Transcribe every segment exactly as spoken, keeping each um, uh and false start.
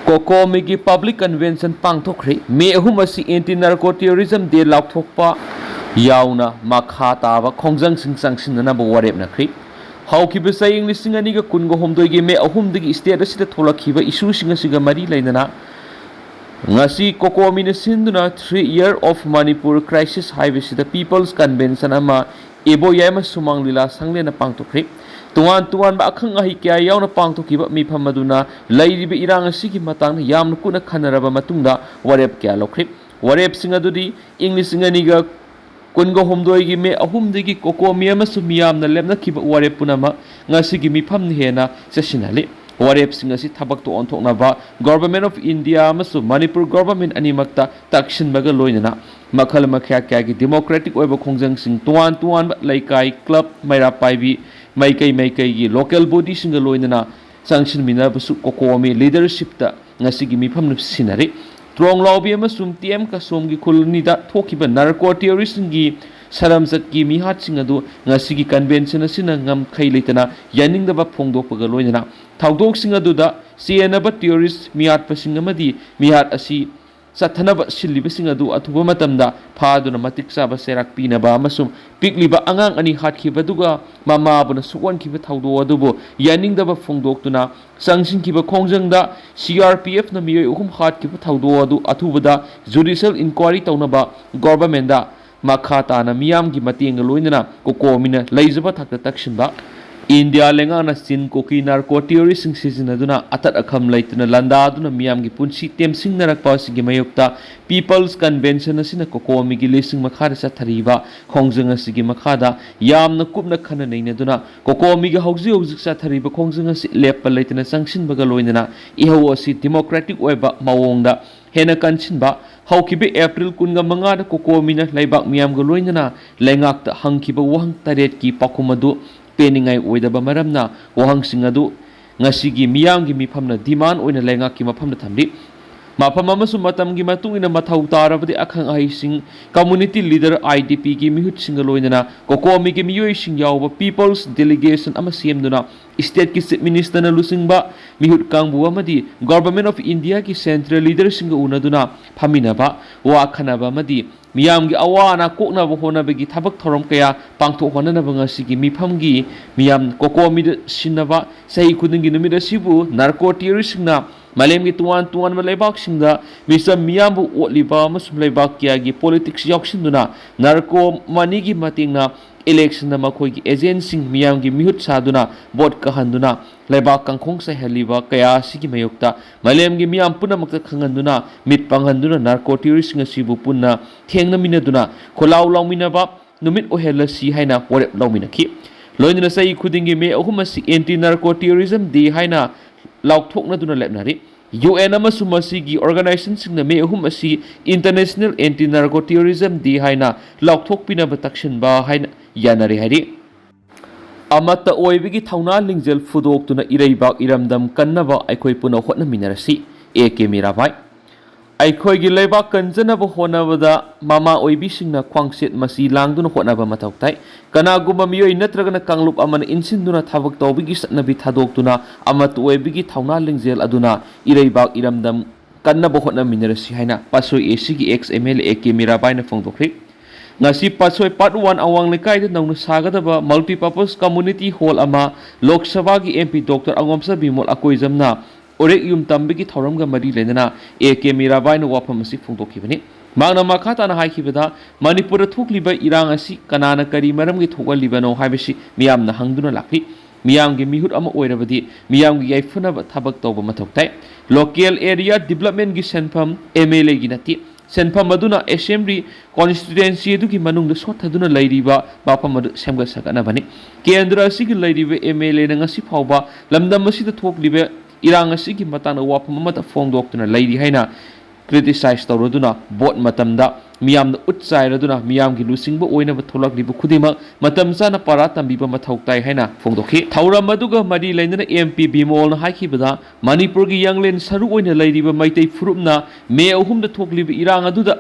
ꯀꯣꯀꯣꯃꯤꯒꯤ public convention ꯄꯥꯡꯊꯣꯛꯈ꯭ꯔꯦ꯫ ꯃꯦ ꯑꯍꯨꯝ ꯑꯁꯤ anti narco terrorism ꯗꯦ ꯂꯥꯎꯊꯣꯛꯄ ꯌꯥꯎꯅ ꯃꯈꯥ ꯇꯥꯕ ꯈꯣꯡꯖꯪꯁꯤꯡ ꯆꯪꯁꯤꯟꯅꯅꯕ ꯋꯥꯔꯦꯞꯅꯈ꯭ꯔꯦ꯫ ꯍꯧꯈꯤꯕ ꯆꯍꯤ ꯂꯤꯁꯤꯡ ꯑꯅꯤꯒ ꯀꯨꯟꯒ ꯍꯨꯝꯗꯣꯏꯒꯤ ꯃꯦ ꯑꯍꯨꯝꯗꯒꯤ ꯁ꯭ꯇꯦꯠ ꯑꯁꯤꯗ ꯊꯣꯛꯂꯛꯈꯤꯕ ꯏꯁꯨꯁꯤꯡ ꯑꯁꯤꯒ ꯃꯔꯤ ꯂꯩꯅꯅ ꯉꯁꯤ ꯀꯣꯀꯣꯃꯤꯅ ꯁꯤꯟꯗꯨꯅ Three Year of Manipur Crisis ꯍꯥꯏꯕꯁꯤꯗ ꯄꯤꯄꯜꯁ ꯀꯟꯚꯦꯟꯁꯟ ꯑꯃ ꯏꯕꯣꯌꯥꯏꯃ ꯁꯨꯃꯥꯡ ꯂꯤꯂꯥ ꯁꯪꯂꯦꯟꯅ ꯄꯥꯡꯊꯣꯛꯈ꯭ꯔꯦ꯫ ꯇꯣꯉꯥꯟ ꯇꯣꯉꯥꯟꯕ ꯑꯈꯪ ꯑꯍꯩ ꯀꯌꯥ ꯌꯥꯎꯅ ꯄꯥꯡꯊꯣꯛꯈꯤꯕ ꯃꯤꯐꯝ ꯑꯗꯨꯅ ꯂꯩꯔꯤꯕ ꯏꯔꯥꯡ ꯑꯁꯤꯒꯤ ꯃꯇꯥꯡꯗ ꯌꯥꯝꯅ ꯀꯨꯞꯅ ꯈꯟꯅꯔꯕ ꯃꯇꯨꯡꯗ ꯋꯥꯔꯦꯞ ꯀꯌꯥ ꯂꯧꯈ꯭ꯔꯦ꯫ ꯋꯥꯔꯦꯞꯁꯤꯡ ꯑꯗꯨꯗꯤ ꯏꯪ ꯂꯤꯁꯤꯡ ꯑꯅꯤꯒ ꯀꯨꯟꯒ ꯍꯨꯝꯗꯣꯏꯒꯤ ꯃꯦ ꯑꯍꯨꯝꯗꯒꯤ ꯀꯣꯀꯣꯃꯤ ꯑꯃꯁꯨꯡ ꯃꯤꯌꯥꯝꯅ ꯂꯦꯞꯅꯈꯤꯕ ꯋꯥꯔꯦꯞ ꯄꯨꯝꯅꯃꯛ ꯉꯁꯤꯒꯤ ꯃꯤꯐꯝꯅ ꯍꯦꯟꯅ ꯆꯦꯠꯁꯤꯟꯍꯜꯂꯤ꯫ ꯋꯥꯔꯦꯞꯁꯤꯡ ꯑꯁꯤ ꯊꯕꯛꯇ ꯑꯣꯟꯊꯣꯛꯅꯕ Government of India ꯑꯃꯁꯨꯡ ꯃꯅꯤꯄꯨꯔ Government ꯑꯅꯤꯃꯛꯇ ꯇꯛꯁꯤꯟꯕꯒ ꯂꯣꯏꯅꯅ ꯃꯈꯜ ꯃꯈꯥ ꯀꯌꯥꯒꯤ ꯗꯦꯃꯣꯀ꯭ꯔꯦꯇꯤꯛ ꯑꯣꯏꯕ ꯈꯣꯡꯖꯪꯁꯤꯡ, ꯇꯣꯉꯥꯟ ꯇꯣꯉꯥꯟꯕ ꯂꯩꯀꯥꯏ, ꯀ꯭ꯂꯕ, ꯃꯩꯔꯥ ꯄꯥꯏꯕꯤ, ꯃꯥꯏꯀꯩ ꯃꯥꯏꯀꯩꯒꯤ ꯂꯣꯀꯦꯜ ꯕꯣꯗꯤꯁꯤꯡꯒ ꯂꯣꯏꯅꯅ ꯆꯪꯁꯤꯟꯃꯤꯟꯅꯕꯁꯨ ꯀꯣꯀꯣꯃꯤ ꯂꯤꯗꯔꯁꯤꯞꯇ ꯉꯁꯤꯒꯤ ꯃꯤꯐꯝ ꯁꯤꯟꯅꯔꯤ꯫ ꯇ꯭ꯔꯣꯡꯂꯥꯎꯕꯤ ꯑꯃꯁꯨꯡ ꯇꯤ ꯑꯦꯝ ꯀꯁꯣꯝꯒꯤ ꯈꯨꯜ ꯑꯅꯤꯗ ꯊꯣꯛꯈꯤꯕ ꯅꯥꯔꯀꯣ ꯇꯦꯔꯣꯔꯤꯁꯁꯤꯡꯒꯤ ꯁꯔꯝꯆꯠꯀꯤ ꯃꯤꯍꯥꯠꯁꯤꯡ ꯑꯗꯨ ꯉꯁꯤꯒꯤ ꯀꯟꯚꯦꯟꯁꯟ ꯑꯁꯤꯅ ꯉꯝꯈꯩ ꯂꯩꯇꯅ ꯌꯥꯅꯤꯡꯗꯕ ꯐꯣꯡꯗꯣꯛꯄꯒ ꯂꯣꯏꯅꯅ ꯊꯧꯗꯣꯛꯁꯤꯡ ꯑꯗꯨꯗ ꯆꯦꯟꯅꯕ ꯇꯦꯔꯣꯔꯤꯁ ꯃꯤꯍꯥꯠꯄꯁꯤꯡ ꯑꯃꯗꯤ ꯃꯤꯍꯥꯠ ꯑꯁꯤ ꯆꯠꯊꯅꯕ ꯁꯤꯜꯂꯤꯕꯁꯤꯡ ꯑꯗꯨ ꯑꯊꯨꯕ ꯃꯇꯝꯗ ꯐꯥꯗꯨꯅ ꯃꯇꯤꯛ ꯆꯥꯕ ꯆꯩꯔꯥꯛ ꯄꯤꯅꯕ ꯑꯃꯁꯨꯡ ꯄꯤꯛꯂꯤꯕ ꯑꯉꯥꯡ ꯑꯅꯤ ꯍꯥꯠꯈꯤꯕꯗꯨꯒ ꯃꯃꯥꯕꯨꯅ ꯁꯣꯛꯍꯟꯈꯤꯕ ꯊꯧꯗꯣꯛ ꯑꯗꯨꯕꯨ ꯌꯥꯅꯤꯡꯗꯕ ꯐꯣꯡꯗꯣꯛꯇꯨꯅ ꯆꯪꯁꯤꯟꯈꯤꯕ ꯈꯣꯡꯖꯪꯗ ꯁꯤ ꯑꯥꯔ ꯄꯤ ꯑꯦꯐꯅ ꯃꯤꯑꯣꯏ ꯑꯍꯨꯝ ꯍꯥꯠꯈꯤꯕ ꯊꯧꯗꯣꯛ ꯑꯗꯨ ꯑꯊꯨꯕꯗ ꯖꯨꯗꯤꯁꯤꯌꯦꯜ ꯏꯟꯀ꯭ꯋꯥꯏꯔꯤ ꯇꯧꯅꯕ ꯒꯣꯚꯔꯟꯃꯦꯟꯗ ꯃꯈꯥ ꯇꯥꯅ ꯃꯤꯌꯥꯝꯒꯤ ꯃꯇꯦꯡꯒ ꯂꯣꯏꯅꯅ ꯀꯣꯀꯣꯃꯤꯅ ꯂꯩꯖꯕ ꯊꯥꯛꯇ ꯇꯛꯁꯤꯟꯕ꯫ ꯏꯟꯗꯤꯌꯥ ꯂꯩꯉꯥꯛꯅ ꯆꯤꯟ ꯀꯨꯀꯤ ꯅꯥꯔꯀꯣ ꯇꯦꯔꯣꯔꯤꯁꯁꯤꯡ ꯁꯤꯖꯤꯟꯅꯗꯨꯅ ꯑꯇꯠ ꯑꯈꯝ ꯂꯩꯇꯅ ꯂꯥꯟꯗꯥꯗꯨꯅ ꯃꯤꯌꯥꯝꯒꯤ ꯄꯨꯟꯁꯤ ꯇꯦꯝꯁꯤꯡꯅꯔꯛꯄ ꯑꯁꯤꯒꯤ ꯃꯥꯌꯣꯛꯇ ꯄꯤꯄꯜꯁ ꯀꯟꯚꯦꯟꯁꯟ ꯑꯁꯤꯅ ꯀꯣꯀꯣꯃꯤꯒꯤ ꯂꯤꯁꯤꯡ ꯃꯈꯥꯗ ꯆꯠꯊꯔꯤꯕ ꯈꯣꯡꯖꯪ ꯑꯁꯤꯒꯤ ꯃꯈꯥꯗ ꯌꯥꯝꯅ ꯀꯨꯞꯅ ꯈꯟꯅ ꯅꯩꯅꯗꯨꯅ ꯀꯣꯀꯣꯃꯤꯒꯤ ꯍꯧꯖꯤꯛ ꯍꯧꯖꯤꯛ ꯆꯠꯊꯔꯤꯕ ꯈꯣꯡꯖꯪ ꯑꯁꯤ ꯂꯦꯞꯄ ꯂꯩꯇꯅ ꯆꯪꯁꯤꯟꯕꯒ ꯂꯣꯏꯅꯅ ꯏꯍꯧ ꯑꯁꯤ ꯗꯦꯃꯣꯀ꯭ꯔꯦꯇꯤꯛ ꯑꯣꯏꯕ ꯃꯑꯣꯡꯗ ꯍꯦꯟꯅ ꯀꯟꯁꯤꯟꯕ꯫ ꯍꯧꯈꯤꯕ ꯑꯦꯄ꯭ꯔꯤꯜ ꯀꯨꯟꯒ ꯃꯉꯥꯗ ꯀꯣꯀꯣꯃꯤꯅ ꯂꯩꯕꯥꯛ ꯃꯤꯌꯥꯝꯒ ꯂꯣꯏꯅꯅ ꯂꯩꯉꯥꯛꯇ ꯍꯪꯈꯤꯕ ꯋꯥꯍꯪ ꯇꯔꯦꯠꯀꯤ ꯄꯥꯎꯈꯨꯝ ꯑꯗꯨ ꯄꯦꯟꯅꯤꯡꯉꯥꯏ ꯑꯣꯏꯗꯕ ꯃꯔꯝꯅ ꯋꯥꯍꯪꯁꯤꯡ ꯑꯗꯨ ꯉꯁꯤꯒꯤ ꯃꯤꯌꯥꯝꯒꯤ ꯃꯤꯐꯝꯅ ꯗꯤꯃꯥꯟ ꯑꯣꯏꯅ ꯂꯩꯉꯥꯛꯀꯤ ꯃꯐꯝꯗ ꯊꯝꯂꯤ꯫ ꯃꯐꯝ ꯑꯃꯁꯨꯡ ꯃꯇꯝꯒꯤ ꯃꯇꯨꯡ ꯏꯟꯅ ꯃꯊꯧ ꯇꯥꯔꯕꯗꯤ ꯑꯈꯪ ꯑꯍꯩꯁꯤꯡ, community leader, I D P ꯒꯤ ꯃꯤꯍꯨꯠꯁꯤꯡꯒ ꯂꯣꯏꯅꯅ ꯀꯣꯀꯣꯃꯤꯒꯤ ꯃꯤꯑꯣꯏꯁꯤꯡ ꯌꯥꯎꯕ people's delegation ꯑꯃ ꯁꯦꯝꯗꯨꯅ state ꯀꯤ Chief Minister ꯅ ꯂꯨꯆꯤꯡꯕ ꯃꯤꯍꯨꯠ ꯀꯥꯡꯕꯨ ꯑꯃꯗꯤ Government of India ꯒꯤ central leader ꯁꯤꯡꯒ ꯎꯅꯗꯨꯅ ꯐꯝꯃꯤꯟꯅꯕ, ꯋꯥ ꯈꯟꯅꯕ ꯑꯃꯗꯤ ꯃꯤꯌꯥꯝꯒꯤ ꯑꯋꯥ ꯑꯅꯥ ꯀꯣꯛꯅꯕ ꯍꯣꯠꯅꯕꯒꯤ ꯊꯕꯛ ꯊꯧꯔꯝ ꯀꯌꯥ ꯄꯥꯡꯊꯣꯛꯍꯟꯅꯅꯕ ꯉꯁꯤꯒꯤ ꯃꯤꯐꯝꯒꯤ ꯃꯤꯌꯥꯝ ꯀꯣꯀꯣꯃꯤꯗ ꯁꯤꯟꯅꯕ ꯆꯍꯤ ꯈꯨꯗꯤꯡꯒꯤ ꯅꯨꯃꯤꯠ ꯑꯁꯤꯕꯨ narco terrorist ꯁꯤꯡꯅ ꯃꯥꯂꯦꯝꯒꯤ ꯇꯣꯉꯥꯟ ꯇꯣꯉꯥꯟꯕ ꯂꯩꯕꯥꯛꯁꯤꯡꯗ ꯃꯤꯆꯝ ꯃꯤꯌꯥꯝꯕꯨ ꯑꯣꯠꯂꯤꯕ ꯑꯃꯁꯨꯡ ꯂꯩꯕꯥꯛ ꯀꯌꯥꯒꯤ politics ꯌꯥꯎꯁꯤꯟꯗꯨꯅ narco money ꯒꯤ ꯃꯇꯦꯡꯅ election ꯗ ꯃꯈꯣꯏꯒꯤ agent ꯁꯤꯡ ꯃꯤꯌꯥꯝꯒꯤ ꯃꯤꯍꯨꯠ ꯁꯥꯗꯨꯅ vote ꯀꯥꯍꯟꯗꯨꯅ ꯂꯩꯕꯥꯛ ꯀꯥꯡꯈꯣꯡ ꯆꯥꯏꯍꯜꯂꯤꯕ ꯀꯌꯥ ꯑꯁꯤꯒꯤ ꯃꯥꯌꯣꯛꯇ ꯃꯥꯂꯦꯝꯒꯤ ꯃꯤꯌꯥꯝ ꯄꯨꯝꯅꯃꯛꯇ ꯈꯪꯍꯟꯗꯨꯅ ꯃꯤꯠ ꯄꯥꯡꯍꯟꯗꯨꯅ narco terrorist ꯁꯤꯡ ꯑꯁꯤꯕꯨ ꯄꯨꯟꯅ ꯊꯦꯡꯅꯃꯤꯟꯅꯗꯨꯅ ꯈꯣꯜꯂꯥꯎ ꯂꯥꯎꯃꯤꯟꯅꯕ ꯅꯨꯃꯤꯠ ꯑꯣꯏꯍꯜꯂꯁꯤ ꯍꯥꯏꯅ ꯋꯥꯔꯦꯞ ꯂꯧꯃꯤꯟꯅꯈꯤ꯫ ꯂꯣꯏꯅꯅ ꯆꯍꯤ ꯈꯨꯗꯤꯡꯒꯤ May ꯑꯍꯨꯝ ꯑꯁꯤ Anti Narco Terrorism Day ꯍꯥꯏꯅ ꯂꯥꯎꯊꯣꯛꯅꯗꯨꯅ ꯂꯦꯞꯅꯔꯤ꯫ U N ꯑꯃꯁꯨꯡ ꯃꯁꯤꯒꯤ organization ꯁꯤꯡꯅ May ꯑꯍꯨꯝ ꯑꯁꯤ International Anti Narco Terrorism Day ꯍꯥꯏꯅ ꯂꯥꯎꯊꯣꯛꯄꯤꯅꯕ ꯇꯛꯁꯤꯟꯕ ꯍꯥꯏꯅ ꯌꯥꯅꯔꯦ ꯍꯥꯏꯔꯤ꯫ ꯑꯃꯠꯇ ꯑꯣꯏꯕꯒꯤ ꯊꯧꯅꯥ ꯂꯤꯡꯖꯦꯜ ꯐꯨꯗꯣꯛꯇꯨꯅ ꯏꯔꯩꯕꯥꯛ ꯏꯔꯝꯗꯝ ꯀꯟꯅꯕ ꯑꯩꯈꯣꯏ ꯄꯨꯟꯅ ꯍꯣꯠꯅꯃꯤꯟꯅꯔꯁꯤ꯫ A K Mirabai. ꯑꯩꯈꯣꯏꯒꯤ ꯂꯩꯕꯥꯛ ꯀꯟꯖꯅꯕ ꯍꯣꯠꯅꯕꯗ ꯃꯃꯥ ꯑꯣꯏꯕꯤꯁꯤꯡꯅ ꯈ꯭ꯋꯥꯡꯆꯦꯠ ꯃꯆꯤ ꯂꯥꯡꯗꯨꯅ ꯍꯣꯠꯅꯕ ꯃꯊꯧ ꯇꯥꯏ꯫ ꯀꯅꯥꯒꯨꯝꯕ ꯃꯤꯑꯣꯏ ꯅꯠꯇ꯭ꯔꯒꯅ ꯀꯥꯡꯂꯨꯞ ꯑꯃꯅ ꯏꯟꯁꯤꯟꯗꯨꯅ ꯊꯕꯛ ꯇꯧꯕꯒꯤ ꯆꯠꯅꯕꯤ ꯊꯥꯗꯣꯛꯇꯨꯅ ꯑꯃꯠꯇ ꯑꯣꯏꯕꯒꯤ ꯊꯧꯅꯥ ꯂꯤꯡꯖꯦꯜ ꯑꯗꯨꯅ ꯏꯔꯩꯕꯥꯛ ꯏꯔꯝꯗꯝ ꯀꯟꯅꯕ ꯍꯣꯠꯅꯃꯤꯟꯅꯔꯁꯤ ꯍꯥꯏꯅ ꯄꯥꯠꯁꯣꯏ A C ꯒꯤ ex M L A A K ꯃꯤꯔꯥꯕꯥꯏꯅ ꯐꯣꯡꯗꯣꯛꯈ꯭ꯔꯤ꯫ ꯉꯁꯤ ꯄꯥꯠꯁꯣꯏ Part One ꯑꯋꯥꯡ ꯂꯩꯀꯥꯏꯗ ꯅꯧꯅ ꯁꯥꯒꯗꯕ multipurpose community hall ꯑꯃ ꯂꯣꯛ ꯁꯚꯥꯒꯤ M P Doctor ꯑꯉꯣꯝꯆꯥ ꯕꯤꯃꯣꯜ ꯑꯀꯣꯏꯖꯝꯅ ꯎꯔꯦꯛ ꯌꯨꯝ ꯇꯝꯕꯒꯤ ꯊꯧꯔꯝꯒ ꯃꯔꯤ ꯂꯩꯅꯅ A K ꯃꯤꯔꯥꯕꯥꯏꯅ ꯋꯥꯐꯝ ꯑꯁꯤ ꯐꯣꯡꯗꯣꯛꯈꯤꯕꯅꯤ꯫ ꯃꯍꯥꯛꯅ ꯃꯈꯥ ꯇꯥꯅ ꯍꯥꯏꯈꯤꯕꯗ, ꯃꯅꯤꯄꯨꯔꯗ ꯊꯣꯛꯂꯤꯕ ꯏꯔꯥꯡ ꯑꯁꯤ ꯀꯅꯥꯅ ꯀꯔꯤ ꯃꯔꯝꯒꯤ ꯊꯣꯛꯍꯜꯂꯤꯕꯅꯣ ꯍꯥꯏꯕꯁꯤ ꯃꯤꯌꯥꯝꯅ ꯍꯪꯗꯨꯅ ꯂꯥꯛꯂꯤ꯫ ꯃꯤꯌꯥꯝꯒꯤ ꯃꯤꯍꯨꯠ ꯑꯃ ꯑꯣꯏꯔꯕꯗꯤ ꯃꯤꯌꯥꯝꯒꯤ ꯌꯥꯏꯐꯅꯕ ꯊꯕꯛ ꯇꯧꯕ ꯃꯊꯧ ꯇꯥꯏ꯫ Local area development ꯒꯤ ꯁꯦꯟꯐꯝ M L A ꯒꯤ ꯅꯠꯇꯦ꯫ ꯁꯦꯟꯐꯝ ꯑꯗꯨꯅ assembly constituency ꯑꯗꯨꯒꯤ ꯃꯅꯨꯡꯗ ꯁꯣꯠꯊꯗꯨꯅ ꯂꯩꯔꯤꯕ ꯃꯐꯝ ꯑꯗꯨ ꯁꯦꯝꯒꯠ ꯁꯥꯒꯠꯅꯕꯅꯤ꯫ ꯀꯦꯟꯗ꯭ꯔ ꯑꯁꯤꯒꯤ ꯂꯩꯔꯤꯕ M L A ꯅ ꯉꯁꯤ ꯐꯥꯎꯕ ꯂꯝꯗꯝ ꯑꯁꯤꯗ ꯊꯣꯛꯂꯤꯕ ꯏꯔꯥꯡ ꯑꯁꯤꯒꯤ ꯃꯇꯥꯡꯗ ꯋꯥꯐꯝ ꯑꯃꯠꯇ ꯐꯣꯡꯗꯣꯛꯇꯨꯅ ꯂꯩꯔꯤ ꯍꯥꯏꯅ criticize ꯇꯧꯔꯗꯨꯅ vote ꯃꯇꯝꯗ ꯃꯤꯌꯥꯝꯅ ꯎꯠ ꯆꯥꯏꯔꯗꯨꯅ ꯃꯤꯌꯥꯝꯒꯤ ꯂꯨꯆꯤꯡꯕ ꯑꯣꯏꯅꯕ ꯊꯣꯛꯂꯛꯂꯤꯕ ꯈꯨꯗꯤꯡꯃꯛ ꯃꯇꯝ ꯆꯥꯅ ꯄꯥꯔꯥ ꯇꯝꯕꯤꯕ ꯃꯊꯧ ꯇꯥꯏ ꯍꯥꯏꯅ ꯐꯣꯡꯗꯣꯛꯈꯤ꯫ ꯊꯧꯔꯝ ꯑꯗꯨꯒ ꯃꯔꯤ ꯂꯩꯅꯅ ꯑꯦꯝ ꯄꯤ ꯕꯤꯃꯣꯜꯅ ꯍꯥꯏꯈꯤꯕꯗ, ꯃꯅꯤꯄꯨꯔꯒꯤ ꯌꯥꯡꯂꯦꯟ ꯁꯔꯨ ꯑꯣꯏꯅ ꯂꯩꯔꯤꯕ ꯃꯩꯇꯩ ꯐꯨꯔꯨꯞꯅ ꯃꯦ ꯑꯍꯨꯝꯗ ꯊꯣꯛꯂꯤꯕ ꯏꯔꯥꯡ ꯑꯗꯨꯗ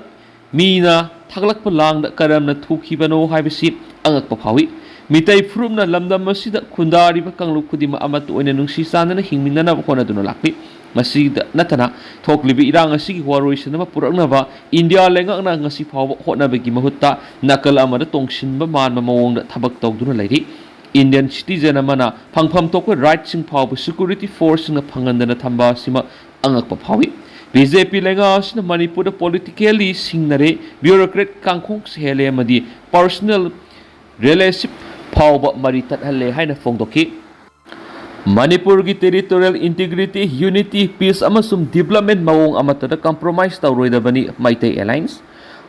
ꯃꯤꯅ ꯊꯥꯒꯠꯂꯛꯄ ꯂꯥꯡꯗ ꯀꯔꯝꯅ ꯊꯣꯛꯈꯤꯕꯅꯣ ꯍꯥꯏꯕꯁꯤ ꯑꯉꯛꯄ ꯐꯥꯎꯏ꯫ ꯃꯤꯇꯩ ꯐꯨꯔꯨꯞꯅ ꯂꯝꯗꯝ ꯑꯁꯤꯗ ꯈꯨꯟꯗꯥꯔꯤꯕ ꯀꯥꯡꯂꯨꯞ ꯈꯨꯗꯤꯡꯃꯛ ꯑꯃꯠꯇ ꯑꯣꯏꯅ ꯅꯨꯡꯁꯤ ꯆꯥꯟꯅꯅ ꯍꯤꯡꯃꯤꯟꯅꯅꯕ ꯍꯣꯠꯅꯗꯨꯅ ꯂꯥꯛꯂꯤ꯫ ꯃꯁꯤꯗ ꯅꯠꯇꯅ, ꯊꯣꯛꯂꯤꯕ ꯏꯔꯥꯡ ꯑꯁꯤꯒꯤ ꯋꯥꯔꯣꯏꯁꯤꯟꯅꯕ ꯄꯨꯔꯛꯅꯕ ꯏꯟꯗꯤꯌꯥ ꯂꯩꯉꯥꯛꯅ ꯉꯁꯤ ꯐꯥꯎꯕ ꯍꯣꯠꯅꯕꯒꯤ ꯃꯍꯨꯠꯇ ꯅꯥꯀꯜ ꯑꯃꯗ ꯇꯣꯡꯁꯤꯟꯕ ꯃꯥꯟꯕ ꯃꯑꯣꯡꯗ ꯊꯕꯛ ꯇꯧꯗꯨꯅ ꯂꯩꯔꯤ꯫ ꯏꯟꯗꯤꯌꯟ ꯁꯤꯇꯤꯖꯦꯟ ꯑꯃꯅ ꯐꯪꯐꯝ ꯊꯣꯛꯄ ꯔꯥꯏꯠꯁꯤꯡ ꯐꯥꯎꯕ ꯁꯦꯀ꯭ꯌꯨꯔꯤꯇꯤ ꯐꯣꯔꯁꯁꯤꯡꯅ ꯐꯪꯍꯟꯗꯅ ꯊꯝꯕ ꯑꯁꯤꯃꯛ ꯑꯉꯛꯄ ꯐꯥꯎꯏ꯫ ꯕꯤ ꯖꯦ ꯄꯤ ꯂꯩꯉꯥꯛ ꯑꯁꯤꯅ ꯃꯅꯤꯄꯨꯔꯗ ꯄꯣꯂꯤꯇꯤꯀꯦꯜꯂꯤ ꯁꯤꯡꯅꯔꯦ, ꯕ꯭ꯌꯨꯔꯣꯀ꯭ꯔꯦꯠ ꯀꯥꯡꯈꯣꯡ ꯁꯦꯜꯂꯦ ꯑꯃꯗꯤ ꯄꯔꯁꯣꯅꯦꯜ ꯔꯤꯂꯦꯁꯤꯞ ꯐꯥꯎꯕ ꯃꯔꯤ ꯇꯠꯍꯜꯂꯦ ꯍꯥꯏꯅ ꯐꯣꯡꯗꯣꯛꯈꯤ꯫ ꯃꯅꯤꯄꯨꯔꯒꯤ ꯇꯦꯔꯤꯇꯣꯔꯤꯌꯦꯜ ꯏꯟꯇꯤꯒ꯭ꯔꯤꯇꯤ, ꯌꯨꯅꯤꯇꯤ, ꯄꯤꯁ ꯑꯃꯁꯨꯡ ꯗꯤꯕ꯭ꯂꯞꯃꯦꯟ ꯃꯑꯣꯡ ꯑꯃꯠꯇꯗ ꯀꯝꯄ꯭ꯔꯣꯃꯥꯏꯁ ꯇꯧꯔꯣꯏꯗꯕꯅꯤ ꯃꯩꯇꯩ ꯑꯦꯂꯥꯏꯟꯁ꯫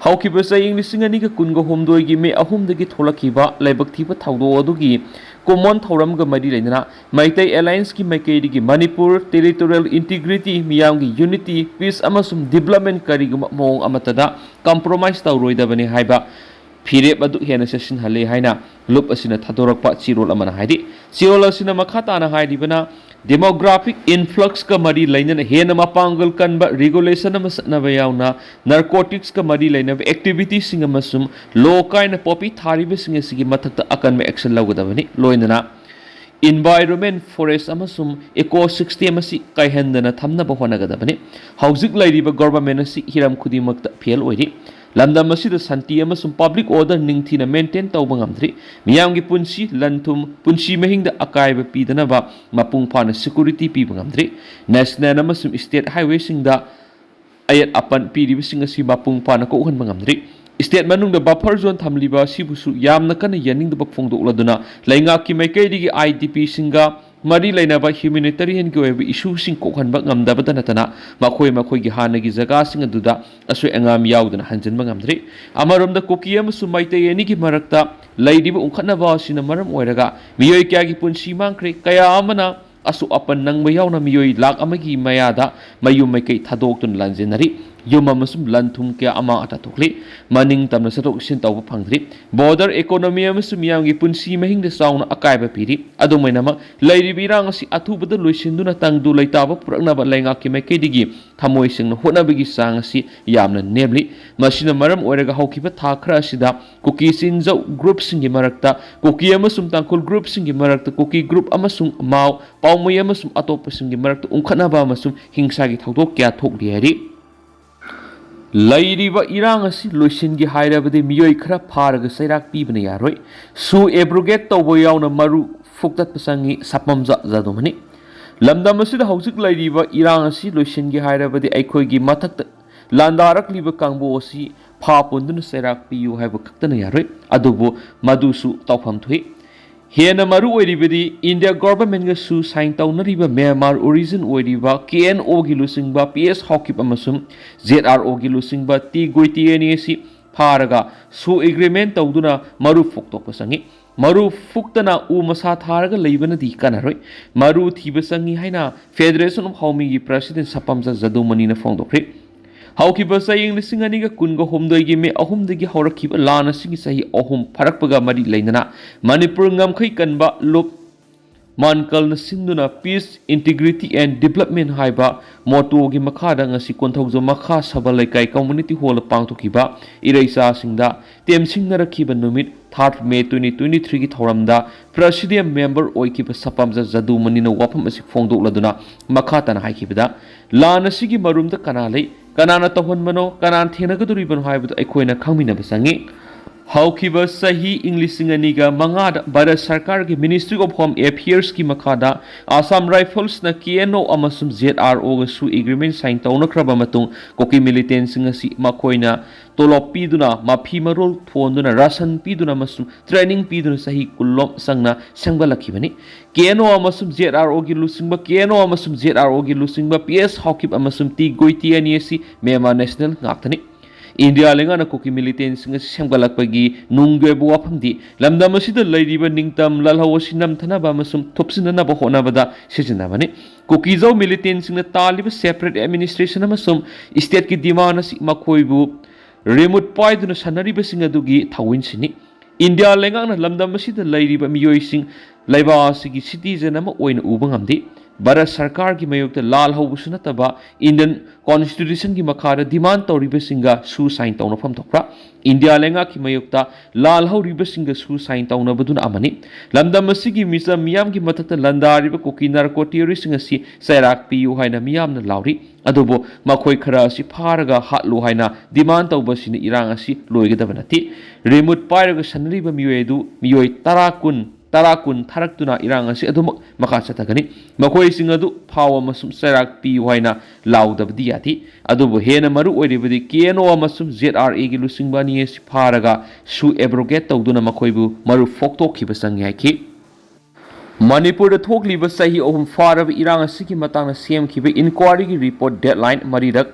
ꯍꯧꯈꯤꯕ ꯆꯍꯤ ꯂꯤꯁꯤꯡ ꯑꯅꯤꯒ ꯀꯨꯟꯒ ꯍꯨꯝꯗꯣꯏꯒꯤ ꯃꯦ ꯑꯍꯨꯝꯗꯒꯤ ꯊꯣꯛꯂꯛꯈꯤꯕ ꯂꯥꯏꯕꯛ ꯊꯤꯕ ꯊꯧꯗꯣꯛ ꯑꯗꯨꯒꯤ ꯀꯨꯃꯣꯟ ꯊꯧꯔꯝꯒ ꯃꯔꯤ ꯂꯩꯅꯅ ꯃꯩꯇꯩ ꯑꯦꯂꯥꯏꯟꯁꯀꯤ ꯃꯥꯏꯀꯩꯗꯒꯤ ꯃꯅꯤꯄꯨꯔ ꯇꯦꯔꯤꯇꯣꯔꯤꯌꯦꯜ ꯏꯟꯇꯤꯒ꯭ꯔꯤꯇꯤ, ꯃꯤꯌꯥꯝꯒꯤ ꯌꯨꯅꯤꯇꯤ, ꯄꯤꯁ ꯑꯃꯁꯨꯡ ꯗꯤꯕ꯭ꯂꯞꯃꯦꯟ ꯀꯔꯤꯒꯨꯝꯕ ꯃꯑꯣꯡ ꯑꯃꯠꯇꯗ ꯀꯝꯄ꯭ꯔꯣꯃꯥꯏꯁ ꯇꯧꯔꯣꯏꯗꯕꯅꯤ ꯍꯥꯏꯕ ꯐꯤꯔꯦꯞ ꯑꯗꯨ ꯍꯦꯟꯅ ꯆꯦꯠꯁꯤꯟꯍꯜꯂꯦ ꯍꯥꯏꯅ ꯂꯨꯞ ꯑꯁꯤꯅ ꯊꯥꯗꯣꯔꯛꯄ ꯆꯦꯔꯣꯜ ꯑꯃꯅ ꯍꯥꯏꯔꯤ꯫ ꯆꯦꯔꯣꯜ ꯑꯁꯤꯅ ꯃꯈꯥ ꯇꯥꯅ ꯍꯥꯏꯔꯤꯕꯅ, ꯗꯦꯃꯣꯒ꯭ꯔꯥꯐꯤꯛ ꯏꯟꯐ꯭ꯂꯛꯁꯀ ꯃꯔꯤ ꯂꯩꯅꯅ ꯍꯦꯟꯅ ꯃꯄꯥꯡꯒꯜ ꯀꯟꯕ ꯔꯤꯒꯨꯂꯦꯁꯟ ꯑꯃ ꯆꯠꯅꯕ ꯌꯥꯎꯅ ꯅꯥꯔꯀꯣꯇꯤꯛꯁꯀ ꯃꯔꯤ ꯂꯩꯅꯕ ꯑꯦꯛꯇꯤꯚꯤꯇꯤꯁꯤꯡ ꯑꯃꯁꯨꯡ ꯂꯣ ꯀꯥꯏꯅ ꯄꯣꯄꯤ ꯊꯥꯔꯤꯕꯁꯤꯡ ꯑꯁꯤꯒꯤ ꯃꯊꯛꯇ ꯑꯀꯟꯕ ꯑꯦꯛꯁꯟ ꯂꯧꯒꯗꯕꯅꯤ꯫ ꯂꯣꯏꯅꯅ ꯏꯟꯚꯥꯏꯔꯣꯟꯃꯦꯟ, ꯐꯣꯔꯦꯁ ꯑꯃꯁꯨꯡ ꯏꯀꯣ ꯁꯤꯁꯇꯦꯝ ꯑꯁꯤ ꯀꯥꯏꯍꯟꯗꯅ ꯊꯝꯅꯕ ꯍꯣꯠꯅꯒꯗꯕꯅꯤ꯫ ꯍꯧꯖꯤꯛ ꯂꯩꯔꯤꯕ ꯒꯣꯚꯔꯟꯃꯦꯟ ꯑꯁꯤ ꯍꯤꯔꯝ ꯈꯨꯗꯤꯡꯃꯛꯇ ꯐꯦꯜ ꯑꯣꯏꯔꯤ꯫ ꯂꯝꯗꯝ ꯑꯁꯤꯗ ꯁꯥꯟꯇꯤ ꯑꯃꯁꯨꯡ ꯄꯕ꯭ꯂꯤꯛ ꯑꯣꯔꯗꯔ ꯅꯤꯡꯊꯤꯅ ꯃꯦꯟꯇꯦꯟ ꯇꯧꯕ ꯉꯝꯗ꯭ꯔꯤ꯫ ꯃꯤꯌꯥꯝꯒꯤ ꯄꯨꯟꯁꯤ, ꯂꯟ ꯊꯨꯝ, ꯄꯨꯟꯁꯤ ꯃꯍꯤꯡꯗ ꯑꯀꯥꯏꯕ ꯄꯤꯗꯅꯕ ꯃꯄꯨꯡ ꯐꯥꯅ ꯁꯦꯀ꯭ꯌꯨꯔꯤꯇꯤ ꯄꯤꯕ ꯉꯝꯗ꯭ꯔꯤ꯫ ꯅꯦꯁꯅꯦꯜ ꯑꯃꯁꯨꯡ ꯁ꯭ꯇꯦꯠ ꯍꯥꯏꯋꯦꯁꯤꯡꯗ ꯑꯌꯦꯠ ꯑꯄꯟ ꯄꯤꯔꯤꯕꯁꯤꯡ ꯑꯁꯤ ꯃꯄꯨꯡ ꯐꯥꯅ ꯀꯣꯛꯍꯟꯕ ꯉꯝꯗ꯭ꯔꯤ꯫ ꯁ꯭ꯇꯦꯠ ꯃꯅꯨꯡꯗ ꯕꯐꯔ ꯖꯣꯟ ꯊꯝꯂꯤꯕ ꯑꯁꯤꯕꯨꯁꯨ ꯌꯥꯝꯅ ꯀꯟꯅ ꯌꯥꯅꯤꯡꯗꯕ ꯐꯣꯡꯗꯣꯛꯂꯗꯨꯅ ꯂꯩꯉꯥꯛꯀꯤ ꯃꯥꯏꯀꯩꯗꯒꯤ ꯑꯥꯏ ꯗꯤ ꯄꯤꯁꯤꯡꯒ ꯃꯔꯤ ꯂꯩꯅꯕ ꯍ꯭ꯌꯨꯃꯦꯅꯤꯇꯔꯤꯌꯟꯒꯤ ꯑꯣꯏꯕ ꯏꯁꯨꯁꯤꯡ ꯀꯣꯛꯍꯟꯕ ꯉꯝꯗꯕꯇ ꯅꯠꯇꯅ ꯃꯈꯣꯏ ꯃꯈꯣꯏꯒꯤ ꯍꯥꯟꯅꯒꯤ ꯖꯒꯥꯁꯤꯡ ꯑꯗꯨꯗ ꯑꯁꯣꯏ ꯑꯉꯥꯝ ꯌꯥꯎꯗꯅ ꯍꯟꯖꯤꯟꯕ ꯉꯝꯗ꯭ꯔꯤ꯫ ꯑꯃꯔꯣꯝꯗ ꯀꯨꯀꯤ ꯑꯃꯁꯨꯡ ꯃꯩꯇꯩ ꯑꯅꯤꯒꯤ ꯃꯔꯛꯇ ꯂꯩꯔꯤꯕ ꯎꯪꯈꯠꯅꯕ ꯑꯁꯤꯅ ꯃꯔꯝ ꯑꯣꯏꯔꯒ ꯃꯤꯑꯣꯏ ꯀꯌꯥꯒꯤ ꯄꯨꯟꯁꯤ ꯃꯥꯡꯈ꯭ꯔꯦ, ꯀꯌꯥ ꯑꯃꯅ ꯑꯁꯣꯛ ꯑꯄꯟ ꯅꯪꯕ ꯌꯥꯎꯅ ꯃꯤꯑꯣꯏ ꯂꯥꯈ ꯑꯃꯒꯤ ꯃꯌꯥꯗ ꯃꯌꯨꯝ ꯃꯩꯀꯩ ꯊꯥꯗꯣꯛꯇꯨꯅ ꯂꯥꯟꯖꯦꯟꯅꯔꯤ꯫ ꯌꯨꯝ ꯑꯃꯁꯨꯡ ꯂꯟ ꯊꯨꯝ ꯀꯌꯥ ꯑꯃꯥꯡ ꯑꯇꯥ ꯊꯣꯛꯂꯤ꯫ ꯃꯅꯤꯡ ꯇꯝꯅ ꯆꯠꯊꯣꯛ ꯆꯠꯁꯤꯟ ꯇꯧꯕ ꯐꯪꯗ꯭ꯔꯤ꯫ Border economy ꯑꯃꯁꯨꯡ ꯃꯤꯌꯥꯝꯒꯤ ꯄꯨꯟꯁꯤ ꯃꯍꯤꯡꯗ ꯆꯥꯎꯅ ꯑꯀꯥꯏꯕ ꯄꯤꯔꯤ꯫ ꯑꯗꯨꯝ ꯑꯣꯏꯅꯃꯛ, ꯂꯩꯔꯤꯕ ꯏꯔꯥꯡ ꯑꯁꯤ ꯑꯊꯨꯕꯗ ꯂꯣꯏꯁꯤꯟꯗꯨꯅ ꯇꯪꯗꯨ ꯂꯩꯇꯥꯕ ꯄꯨꯔꯛꯅꯕ ꯂꯩꯉꯥꯛꯀꯤ ꯃꯥꯏꯀꯩꯗꯒꯤ ꯊꯃꯣꯏ ꯁꯦꯡꯅ ꯍꯣꯠꯅꯕꯒꯤ ꯆꯥꯡ ꯑꯁꯤ ꯌꯥꯝꯅ ꯅꯦꯝꯂꯤ꯫ ꯃꯁꯤꯅ ꯃꯔꯝ ꯑꯣꯏꯔꯒ ꯍꯧꯈꯤꯕ ꯊꯥ ꯈꯔ ꯑꯁꯤꯗ ꯀꯨꯀꯤ ꯆꯤꯟꯖꯧ ꯒ꯭ꯔꯨꯞꯁꯤꯡꯒꯤ ꯃꯔꯛꯇ, ꯀꯨꯀꯤ ꯑꯃꯁꯨꯡ ꯇꯥꯡꯈꯨꯜ ꯒ꯭ꯔꯨꯞꯁꯤꯡꯒꯤ ꯃꯔꯛꯇ, ꯀꯨꯀꯤ ꯒ꯭ꯔꯨꯞ ꯑꯃꯁꯨꯡ ꯃꯥꯎ, ꯄꯥꯎꯃꯩ ꯑꯃꯁꯨꯡ ꯑꯇꯣꯞꯄꯁꯤꯡꯒꯤ ꯃꯔꯛꯇ ꯎꯪꯈꯠꯅꯕ ꯑꯃꯁꯨꯡ ꯍꯤꯡꯁꯥꯒꯤ ꯊꯧꯗꯣꯛ ꯀꯌꯥ ꯊꯣꯛꯂꯤ ꯍꯥꯏꯔꯤ꯫ ꯂꯩꯔꯤꯕ ꯏꯔꯥꯡ ꯑꯁꯤ ꯂꯣꯏꯁꯤꯟꯒꯦ ꯍꯥꯏꯔꯕꯗꯤ ꯃꯤꯑꯣꯏ ꯈꯔ ꯐꯥꯔꯒ ꯆꯩꯔꯥꯛ ꯄꯤꯕꯅ ꯌꯥꯔꯣꯏ꯫ ꯁꯨ abrogate ꯇꯧꯕ ꯌꯥꯎꯅ ꯃꯔꯨ ꯐꯨꯛꯇꯠꯄ ꯆꯪꯏ, ꯁꯄꯝꯖ ꯖꯥꯗꯨꯃꯅꯤ꯫ ꯂꯝꯗꯝ ꯑꯁꯤꯗ ꯍꯧꯖꯤꯛ ꯂꯩꯔꯤꯕ ꯏꯔꯥꯡ ꯑꯁꯤ ꯂꯣꯏꯁꯤꯟꯒꯦ ꯍꯥꯏꯔꯕꯗꯤ ꯑꯩꯈꯣꯏꯒꯤ ꯃꯊꯛꯇ ꯂꯥꯟꯗꯥꯔꯛꯂꯤꯕ ꯀꯥꯡꯕꯨ ꯑꯁꯤ ꯐꯥ ꯄꯨꯟꯗꯨꯅ ꯆꯩꯔꯥꯛ ꯄꯤꯌꯨ ꯍꯥꯏꯕ ꯈꯛꯇꯅ ꯌꯥꯔꯣꯏ, ꯑꯗꯨꯕꯨ ꯃꯗꯨꯁꯨ ꯇꯧꯐꯝ ꯊꯣꯛꯏ꯫ ꯍꯦꯟꯅ ꯃꯔꯨ ꯑꯣꯏꯔꯤꯕꯗꯤ ꯏꯟꯗꯤꯌꯥ ꯒꯣꯚꯔꯟꯃꯦꯟꯒꯁꯨ ꯁꯥꯏꯟ ꯇꯧꯅꯔꯤꯕ ꯃ꯭ꯌꯥꯟꯃꯥꯔ origin ꯑꯣꯏꯔꯤꯕ ꯀꯦ ꯑꯦꯟ ꯑꯣꯒꯤ ꯂꯨꯆꯤꯡꯕ ꯄꯤ ꯑꯦꯁ ꯍꯥꯎꯀꯤꯞ ꯑꯃꯁꯨꯡ ꯖꯦꯠ ꯑꯥꯔ ꯑꯣꯒꯤ ꯂꯨꯆꯤꯡꯕ ꯇꯤ ꯒꯣꯏꯇꯤꯌꯦꯅꯤ ꯑꯁꯤ ꯐꯥꯔꯒ ꯁꯨ agreement ꯇꯧꯗꯨꯅ ꯃꯔꯨ ꯐꯨꯛꯇꯣꯛꯄ ꯆꯪꯏ꯫ ꯃꯔꯨ ꯐꯨꯛꯇꯅ ꯎ ꯃꯁꯥ ꯊꯥꯔꯒ ꯂꯩꯕꯅꯗꯤ ꯀꯥꯟꯅꯔꯣꯏ꯫ ꯃꯔꯨ ꯊꯤꯕ ꯆꯪꯏ ꯍꯥꯏꯅ Federation of ꯍꯥꯎꯃꯤꯒꯤ president ꯁꯄꯝꯖ ꯖꯗꯨꯃꯅꯤꯅ ꯐꯣꯡꯗꯣꯛꯈ꯭ꯔꯤ꯫ ꯍꯧꯈꯤꯕ ꯆꯍꯤ ꯂꯤꯁꯤꯡ ꯑꯅꯤꯒ ꯀꯨꯟꯒ ꯍꯨꯝꯗꯣꯏꯒꯤ ꯃꯦ ꯑꯍꯨꯝꯗꯒꯤ ꯍꯧꯔꯛꯈꯤꯕ ꯂꯥꯟ ꯑꯁꯤꯒꯤ ꯆꯍꯤ ꯑꯍꯨꯝ ꯐꯥꯔꯛꯄꯒ ꯃꯔꯤ ꯂꯩꯅꯅ ꯃꯅꯤꯄꯨꯔ ꯉꯝꯈꯩ ꯀꯟꯕ ꯂꯨꯞ ꯃꯥꯟꯀꯜꯅ ꯁꯤꯟꯗꯨꯅ Peace, Integrity and Development ꯍꯥꯏꯕ ꯃꯣꯇꯣꯒꯤ ꯃꯈꯥꯗ ꯉꯁꯤ ꯀꯣꯟꯊꯧꯖꯝ ꯃꯈꯥ ꯁꯕꯜ ꯂꯩꯀꯥꯏ community hall ꯄꯥꯡꯊꯣꯛꯈꯤꯕ ꯏꯔꯩꯆꯥꯁꯤꯡꯗ ꯇꯦꯝꯁꯤꯡꯅꯔꯛꯈꯤꯕ ꯅꯨꯃꯤꯠ third May twenty twenty-threeꯒꯤ ꯊꯧꯔꯝꯗ president member ꯑꯣꯏꯈꯤꯕ ꯁꯄꯝꯖ ꯖꯗꯨꯃꯅꯤꯅ ꯋꯥꯐꯝ ꯑꯁꯤ ꯐꯣꯡꯗꯣꯛꯂꯗꯨꯅ ꯃꯈꯥ ꯇꯥꯅ ꯍꯥꯏꯈꯤꯕꯗ, ꯂꯥꯟ ꯑꯁꯤꯒꯤ ꯃꯔꯨꯝꯗ ꯀꯅꯥ ꯂꯩ, ꯀꯅꯥꯅ ꯇꯧꯍꯟꯕꯅꯣ, ꯀꯅꯥꯅ ꯊꯦꯡꯅꯒꯗꯧꯔꯤꯕꯅꯣ ꯍꯥꯏꯕꯗꯨ ꯑꯩꯈꯣꯏꯅ ꯈꯪꯃꯤꯟꯅꯕ ꯆꯪꯏ꯫ ꯍꯧꯈꯤꯕ ꯆꯍꯤ ꯏꯪ ꯂꯤꯁꯤꯡ ꯑꯅꯤꯒ ꯃꯉꯥꯗ ꯚꯥꯔꯠ ꯁꯔꯀꯥꯔꯒꯤ Ministry of Home Affairsꯀꯤ ꯃꯈꯥꯗ Assam Riflesꯅ ꯀꯦ ꯑꯦꯟ ꯑꯣ ꯑꯃꯁꯨꯡ ꯖꯦꯠ ꯑꯥꯔ ꯑꯣꯒꯁꯨ agreement sign ꯇꯧꯅꯈ꯭ꯔꯕ ꯃꯇꯨꯡ ꯀꯨꯀꯤ militantꯁꯤꯡ ꯑꯁꯤ ꯃꯈꯣꯏꯅ ꯇꯣꯂꯣꯞ ꯄꯤꯗꯨꯅ, ꯃꯐꯤ ꯃꯔꯣꯜ ꯊꯣꯟꯗꯨꯅ, ꯔꯥꯁꯟ ꯄꯤꯗꯨꯅ ꯑꯃꯁꯨꯡ training ꯄꯤꯗꯨꯅ ꯆꯍꯤ ꯀꯨꯟꯂꯣꯝ ꯆꯪꯅ ꯁꯦꯝꯒꯠꯂꯛꯈꯤꯕꯅꯤ꯫ ꯀꯦ ꯑꯦꯟ ꯑꯣ ꯑꯃꯁꯨꯡ ꯖꯦꯠ ꯑꯥꯔ ꯑꯣꯒꯤ ꯂꯨꯆꯤꯡꯕ, ꯀꯦ ꯑꯦꯟ ꯑꯣ ꯑꯃꯁꯨꯡ ꯖꯦꯠ ꯑꯥꯔ ꯑꯣꯒꯤ ꯂꯨꯆꯤꯡꯕ ꯄꯤ ꯑꯦꯁ ꯍꯥꯎꯀꯤꯞ ꯑꯃꯁꯨꯡ ꯇꯤ ꯒꯣꯏꯇꯤꯌꯦꯅꯤ ꯑꯁꯤ ꯃ꯭ꯌꯥꯟꯃꯥꯔ national ꯉꯥꯛꯇꯅꯤ꯫ ꯏꯟꯗꯤꯌꯥ ꯂꯩꯉꯥꯛꯅ ꯀꯨꯀꯤ ꯃꯤꯂꯤꯇꯦꯟꯁꯤꯡ ꯑꯁꯤ ꯁꯦꯝꯒꯠꯂꯛꯄꯒꯤ ꯅꯨꯡꯒꯤ ꯑꯣꯏꯕ ꯋꯥꯐꯝꯗꯤ ꯂꯝꯗꯝ ꯑꯁꯤꯗ ꯂꯩꯔꯤꯕ ꯅꯤꯡꯇꯝ ꯂꯥꯜꯍꯧ ꯑꯁꯤ ꯅꯝꯊꯅꯕ ꯑꯃꯁꯨꯡ ꯊꯨꯞꯁꯤꯟꯅꯅꯕ ꯍꯣꯠꯅꯕꯗ ꯁꯤꯖꯤꯟꯅꯕꯅꯤ꯫ ꯀꯨꯀꯤꯖꯧ ꯃꯤꯂꯤꯇꯦꯟꯁꯤꯡꯅ ꯇꯥꯜꯂꯤꯕ separate administration ꯑꯃꯁꯨꯡ stateꯀꯤ demand ꯑꯁꯤ ꯃꯈꯣꯏꯕꯨ ꯔꯤꯃꯨꯠ ꯄꯥꯏꯗꯨꯅ ꯁꯥꯟꯅꯔꯤꯕꯁꯤꯡ ꯑꯗꯨꯒꯤ ꯊꯧꯑꯣꯏꯟꯁꯤꯅꯤ꯫ ꯏꯟꯗꯤꯌꯥ ꯂꯩꯉꯥꯛꯅ ꯂꯝꯗꯝ ꯑꯁꯤꯗ ꯂꯩꯔꯤꯕ ꯃꯤꯑꯣꯏꯁꯤꯡ ꯂꯩꯕꯥꯛ ꯑꯁꯤꯒꯤ citizen ꯑꯃ ꯑꯣꯏꯅ ꯎꯕ ꯉꯝꯗꯦ꯫ ꯚꯥꯔꯠ ꯁꯔꯀꯥꯔꯒꯤ ꯃꯥꯌꯣꯛꯇ ꯂꯥꯜꯍꯧꯕꯁꯨ ꯅꯠꯇꯕ Indian Constitutionꯒꯤ ꯃꯈꯥꯗ demand ꯇꯧꯔꯤꯕꯁꯤꯡꯒ ꯁꯨ sign ꯇꯧꯅꯐꯝ ꯊꯣꯛꯄ꯭ꯔꯥ? ꯏꯟꯗꯤꯌꯥ ꯂꯩꯉꯥꯛꯀꯤ ꯃꯥꯌꯣꯛꯇ ꯂꯥꯜꯍꯧꯔꯤꯕꯁꯤꯡꯒ ꯁꯨ sign ꯇꯧꯅꯕꯗꯨꯅ ꯑꯃꯅꯤ꯫ ꯂꯝꯗꯝ ꯑꯁꯤꯒꯤ ꯃꯤꯆꯝ ꯃꯤꯌꯥꯝꯒꯤ ꯃꯊꯛꯇ ꯂꯥꯟꯗꯥꯔꯤꯕ ꯀꯨꯀꯤ narco terroristꯁꯤꯡ ꯑꯁꯤ ꯆꯩꯔꯥꯛ ꯄꯤꯌꯨ ꯍꯥꯏꯅ ꯃꯤꯌꯥꯝꯅ ꯂꯥꯎꯔꯤ꯫ ꯑꯗꯨꯕꯨ ꯃꯈꯣꯏ ꯈꯔ ꯑꯁꯤ ꯐꯥꯔꯒ ꯍꯥꯠꯂꯨ ꯍꯥꯏꯅ demand ꯇꯧꯕꯁꯤꯅ ꯏꯔꯥꯡ ꯑꯁꯤ ꯂꯣꯏꯒꯗꯕ ꯅꯠꯇꯦ꯫ ꯔꯤꯃꯨꯠ ꯄꯥꯏꯔꯒ ꯁꯥꯟꯅꯔꯤꯕ ꯃꯤꯑꯣꯏ ꯑꯗꯨ ꯃꯤꯑꯣꯏ ꯇꯔꯥ ꯀꯨꯟ, ꯇꯔꯥ ꯀꯨꯟ ꯊꯥꯔꯛꯇꯨꯅ ꯏꯔꯥꯡ ꯑꯁꯤ ꯑꯗꯨꯃꯛ ꯃꯈꯥ ꯆꯠꯊꯒꯅꯤ꯫ ꯃꯈꯣꯏꯁꯤꯡ ꯑꯗꯨ ꯐꯥꯎ ꯑꯃꯁꯨꯡ ꯆꯩꯔꯥꯛ ꯄꯤꯌꯨ ꯍꯥꯏꯅ ꯂꯥꯎꯗꯕꯗꯤ ꯌꯥꯗꯦ꯫ ꯑꯗꯨꯕꯨ ꯍꯦꯟꯅ ꯃꯔꯨ ꯑꯣꯏꯔꯤꯕꯗꯤ K N O ꯑꯃꯁꯨꯡ Z R Aꯒꯤ ꯂꯨꯆꯤꯡꯕ ꯑꯅꯤ ꯑꯁꯤ ꯐꯥꯔꯒ ꯁꯨ abrogate ꯇꯧꯗꯨꯅ ꯃꯈꯣꯏꯕꯨ ꯃꯔꯨꯞ ꯐꯣꯛꯇꯣꯛꯈꯤꯕ ꯆꯪꯏ ꯍꯥꯏꯈꯤ꯫ ꯃꯅꯤꯄꯨꯔꯗ ꯊꯣꯛꯂꯤꯕ ꯆꯍꯤ ꯑꯍꯨꯝ ꯐꯥꯔꯕ ꯏꯔꯥꯡ ꯑꯁꯤꯒꯤ ꯃꯇꯥꯡꯗ ꯁꯦꯝꯈꯤꯕ inquiryꯒꯤ report deadline ꯃꯔꯤꯔꯛ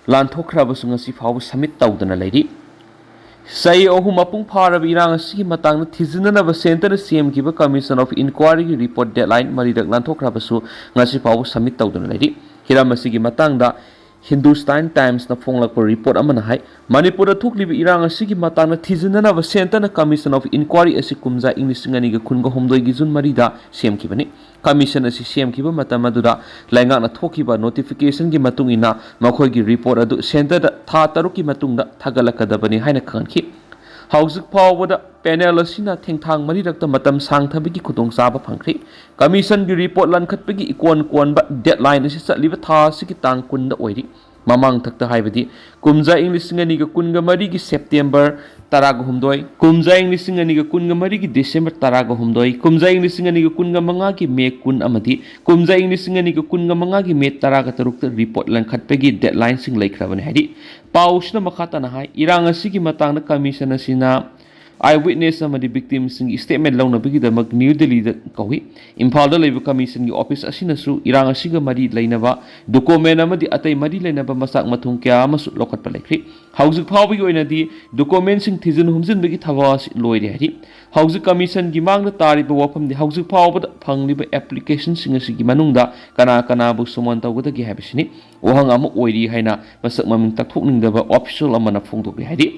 ꯂꯥꯟꯊꯣꯛꯈ꯭ꯔꯕꯁꯨ ꯉꯁꯤ ꯐꯥꯎꯕ submit ꯇꯧꯗꯅ ꯂꯩꯔꯤ꯫ ꯆꯍꯤ ꯑꯍꯨꯝ ꯃꯄꯨꯡ ꯐꯥꯔꯕ ꯏꯔꯥꯡ ꯑꯁꯤꯒꯤ ꯃꯇꯥꯡꯗ ꯊꯤꯖꯤꯟꯅꯅꯕ centreꯅ ꯁꯦꯝꯈꯤꯕ Commission of Inquiryꯒꯤ report deadline ꯃꯔꯤꯔꯛ ꯂꯥꯟꯊꯣꯛꯈ꯭ꯔꯕꯁꯨ ꯉꯁꯤ ꯐꯥꯎꯕ submit ꯇꯧꯗꯨꯅ ꯂꯩꯔꯤ꯫ ꯍꯤꯔꯝ ꯑꯁꯤꯒꯤ ꯃꯇꯥꯡꯗ Hindustan Timesꯅ ꯐꯣꯡꯂꯛꯄ report ꯑꯃꯅ ꯍꯥꯏ, ꯃꯅꯤꯄꯨꯔꯗ ꯊꯣꯛꯂꯤꯕ ꯏꯔꯥꯡ ꯑꯁꯤꯒꯤ ꯃꯇꯥꯡꯗ ꯊꯤꯖꯤꯟꯅꯅꯕ centreꯅ Commission of Inquiry ꯑꯁꯤ ꯀꯨꯝꯖꯥ ꯏꯪ ꯂꯤꯁꯤꯡ ꯑꯅꯤꯒ ꯀꯨꯟꯒ ꯍꯨꯝꯗꯣꯏꯒꯤ June ꯃꯔꯤꯗ ꯁꯦꯝꯈꯤꯕꯅꯤ꯫ Commission ꯑꯁꯤ ꯁꯦꯝꯈꯤꯕ ꯃꯇꯝ ꯑꯗꯨꯗ ꯂꯩꯉꯥꯛꯅ ꯊꯣꯛꯈꯤꯕ notificationꯒꯤ ꯃꯇꯨꯡ ꯏꯟꯅ ꯃꯈꯣꯏꯒꯤ report ꯑꯗꯨ centreꯗ ꯊꯥ ꯇꯔꯨꯛꯀꯤ ꯃꯇꯨꯡꯗ ꯊꯥꯒꯠꯂꯛꯀꯗꯕꯅꯤ ꯍꯥꯏꯅ ꯈꯪꯍꯟꯈꯤ꯫ ꯍꯧꯖꯤꯛ ꯐꯥꯎꯕꯗ panel ꯑꯁꯤꯅ ꯊꯦꯡꯊꯥꯡ ꯃꯔꯤꯔꯛꯇ ꯃꯇꯝ ꯁꯥꯡꯊꯕꯒꯤ ꯈꯨꯗꯣꯡꯆꯥꯕ ꯐꯪꯈ꯭ꯔꯦ꯫ Commissionꯒꯤ report ꯂꯟꯈꯠꯄꯒꯤ ꯏꯀꯣꯟ ꯀꯣꯟꯕ deadline ꯑꯁꯤ ꯆꯠꯂꯤꯕ ꯊꯥ ꯑꯁꯤꯒꯤ ꯇꯥꯡ ꯀꯨꯟꯗ ꯑꯣꯏꯔꯤ꯫ ꯃꯃꯥꯡ ꯊꯛꯇ ꯍꯥꯏꯕꯗꯤ ꯀꯨꯝꯖꯥ ꯏꯪ ꯂꯤꯁꯤꯡ ꯑꯅꯤꯒ ꯀꯨꯟꯒ ꯃꯔꯤꯒꯤ September ꯇꯔꯥꯒ ꯍꯨꯝꯗꯣꯏ, ꯀꯨꯝꯖꯥ ꯏꯪ ꯂꯤꯁꯤꯡ ꯑꯅꯤꯒ ꯀꯨꯟꯒ ꯃꯔꯤꯒꯤ December ꯇꯔꯥꯒ ꯍꯨꯝꯗꯣꯏ, ꯀꯨꯝꯖꯥ ꯏꯪ ꯂꯤꯁꯤꯡ ꯑꯅꯤꯒ ꯀꯨꯟꯒ ꯃꯉꯥꯒꯤ May ꯀꯨꯟ ꯑꯃꯗꯤ ꯀꯨꯝꯖꯥ ꯏꯪ ꯂꯤꯁꯤꯡ ꯑꯅꯤꯒ ꯀꯨꯟꯒ ꯃꯉꯥꯒꯤ May ꯇꯔꯥꯒ ꯇꯔꯨꯛꯇ report ꯂꯟꯈꯠꯄꯒꯤ deadlineꯁꯤꯡ ꯂꯩꯈ꯭ꯔꯕꯅꯤ ꯍꯥꯏꯔꯤ꯫ ꯄꯥꯎꯁꯤꯅ ꯃꯈꯥ ꯇꯥꯅ ꯍꯥꯏ, ꯏꯔꯥꯡ ꯑꯁꯤꯒꯤ ꯃꯇꯥꯡꯗ Commission ꯑꯁꯤꯅ ꯑꯥꯏ ꯋꯤꯠꯅꯦꯁ ꯑꯃꯗꯤ ꯚꯤꯛꯇꯤꯝꯁꯤꯡꯒꯤ ꯁ꯭ꯇꯦꯠꯃꯦꯟ ꯂꯧꯅꯕꯒꯤꯗꯃꯛ ꯅ꯭ꯌꯨ ꯗꯤꯜꯂꯤꯗ ꯀꯧꯏ꯫ ꯏꯝꯐꯥꯜꯗ ꯂꯩꯕ ꯀꯃꯤꯁꯟꯒꯤ ꯑꯣꯐꯤꯁ ꯑꯁꯤꯅꯁꯨ ꯏꯔꯥꯡ ꯑꯁꯤꯒ ꯃꯔꯤ ꯂꯩꯅꯕ ꯗꯣꯀꯨꯃꯦꯟ ꯑꯃꯗꯤ ꯑꯇꯩ ꯃꯔꯤ ꯂꯩꯅꯕ ꯃꯆꯥꯛ ꯃꯊꯨꯝ ꯀꯌꯥ ꯑꯃꯁꯨ ꯂꯧꯈꯠꯄ ꯂꯩꯈ꯭ꯔꯤ꯫ ꯍꯧꯖꯤꯛ ꯐꯥꯎꯕꯒꯤ ꯑꯣꯏꯅꯗꯤ ꯗꯣꯀꯨꯃꯦꯟꯁꯤꯡ ꯊꯤꯖꯤꯟ ꯍꯨꯝꯖꯤꯟꯕꯒꯤ ꯊꯕꯛ ꯑꯁꯤ ꯂꯣꯏꯔꯦ ꯍꯥꯏꯔꯤ꯫ ꯍꯧꯖꯤꯛ ꯀꯃꯤꯁꯟꯒꯤ ꯃꯥꯡꯗ ꯇꯥꯔꯤꯕ ꯋꯥꯐꯝꯗꯤ ꯍꯧꯖꯤꯛ ꯐꯥꯎꯕꯗ ꯐꯪꯂꯤꯕ ꯑꯦꯄ꯭ꯂꯤꯀꯦꯁꯟꯁꯤꯡ ꯑꯁꯤꯒꯤ ꯃꯅꯨꯡꯗ ꯀꯅꯥ ꯀꯅꯥꯕꯨ ꯁꯨꯃꯟ ꯇꯧꯒꯗꯒꯦ ꯍꯥꯏꯕꯁꯤꯅꯤ꯫ ꯋꯥꯍꯪ ꯑꯃ ꯑꯣꯏꯔꯤ ꯍꯥꯏꯅ ꯃꯁꯛ ꯃꯃꯤꯡ ꯇꯥꯛꯊꯣꯛꯅꯤꯡꯗꯕ ꯑꯣꯐꯤꯁꯤꯌꯦꯜ ꯑꯃꯅ ꯐꯣꯡꯗꯣꯛꯂꯤ ꯍꯥꯏꯔꯤ꯫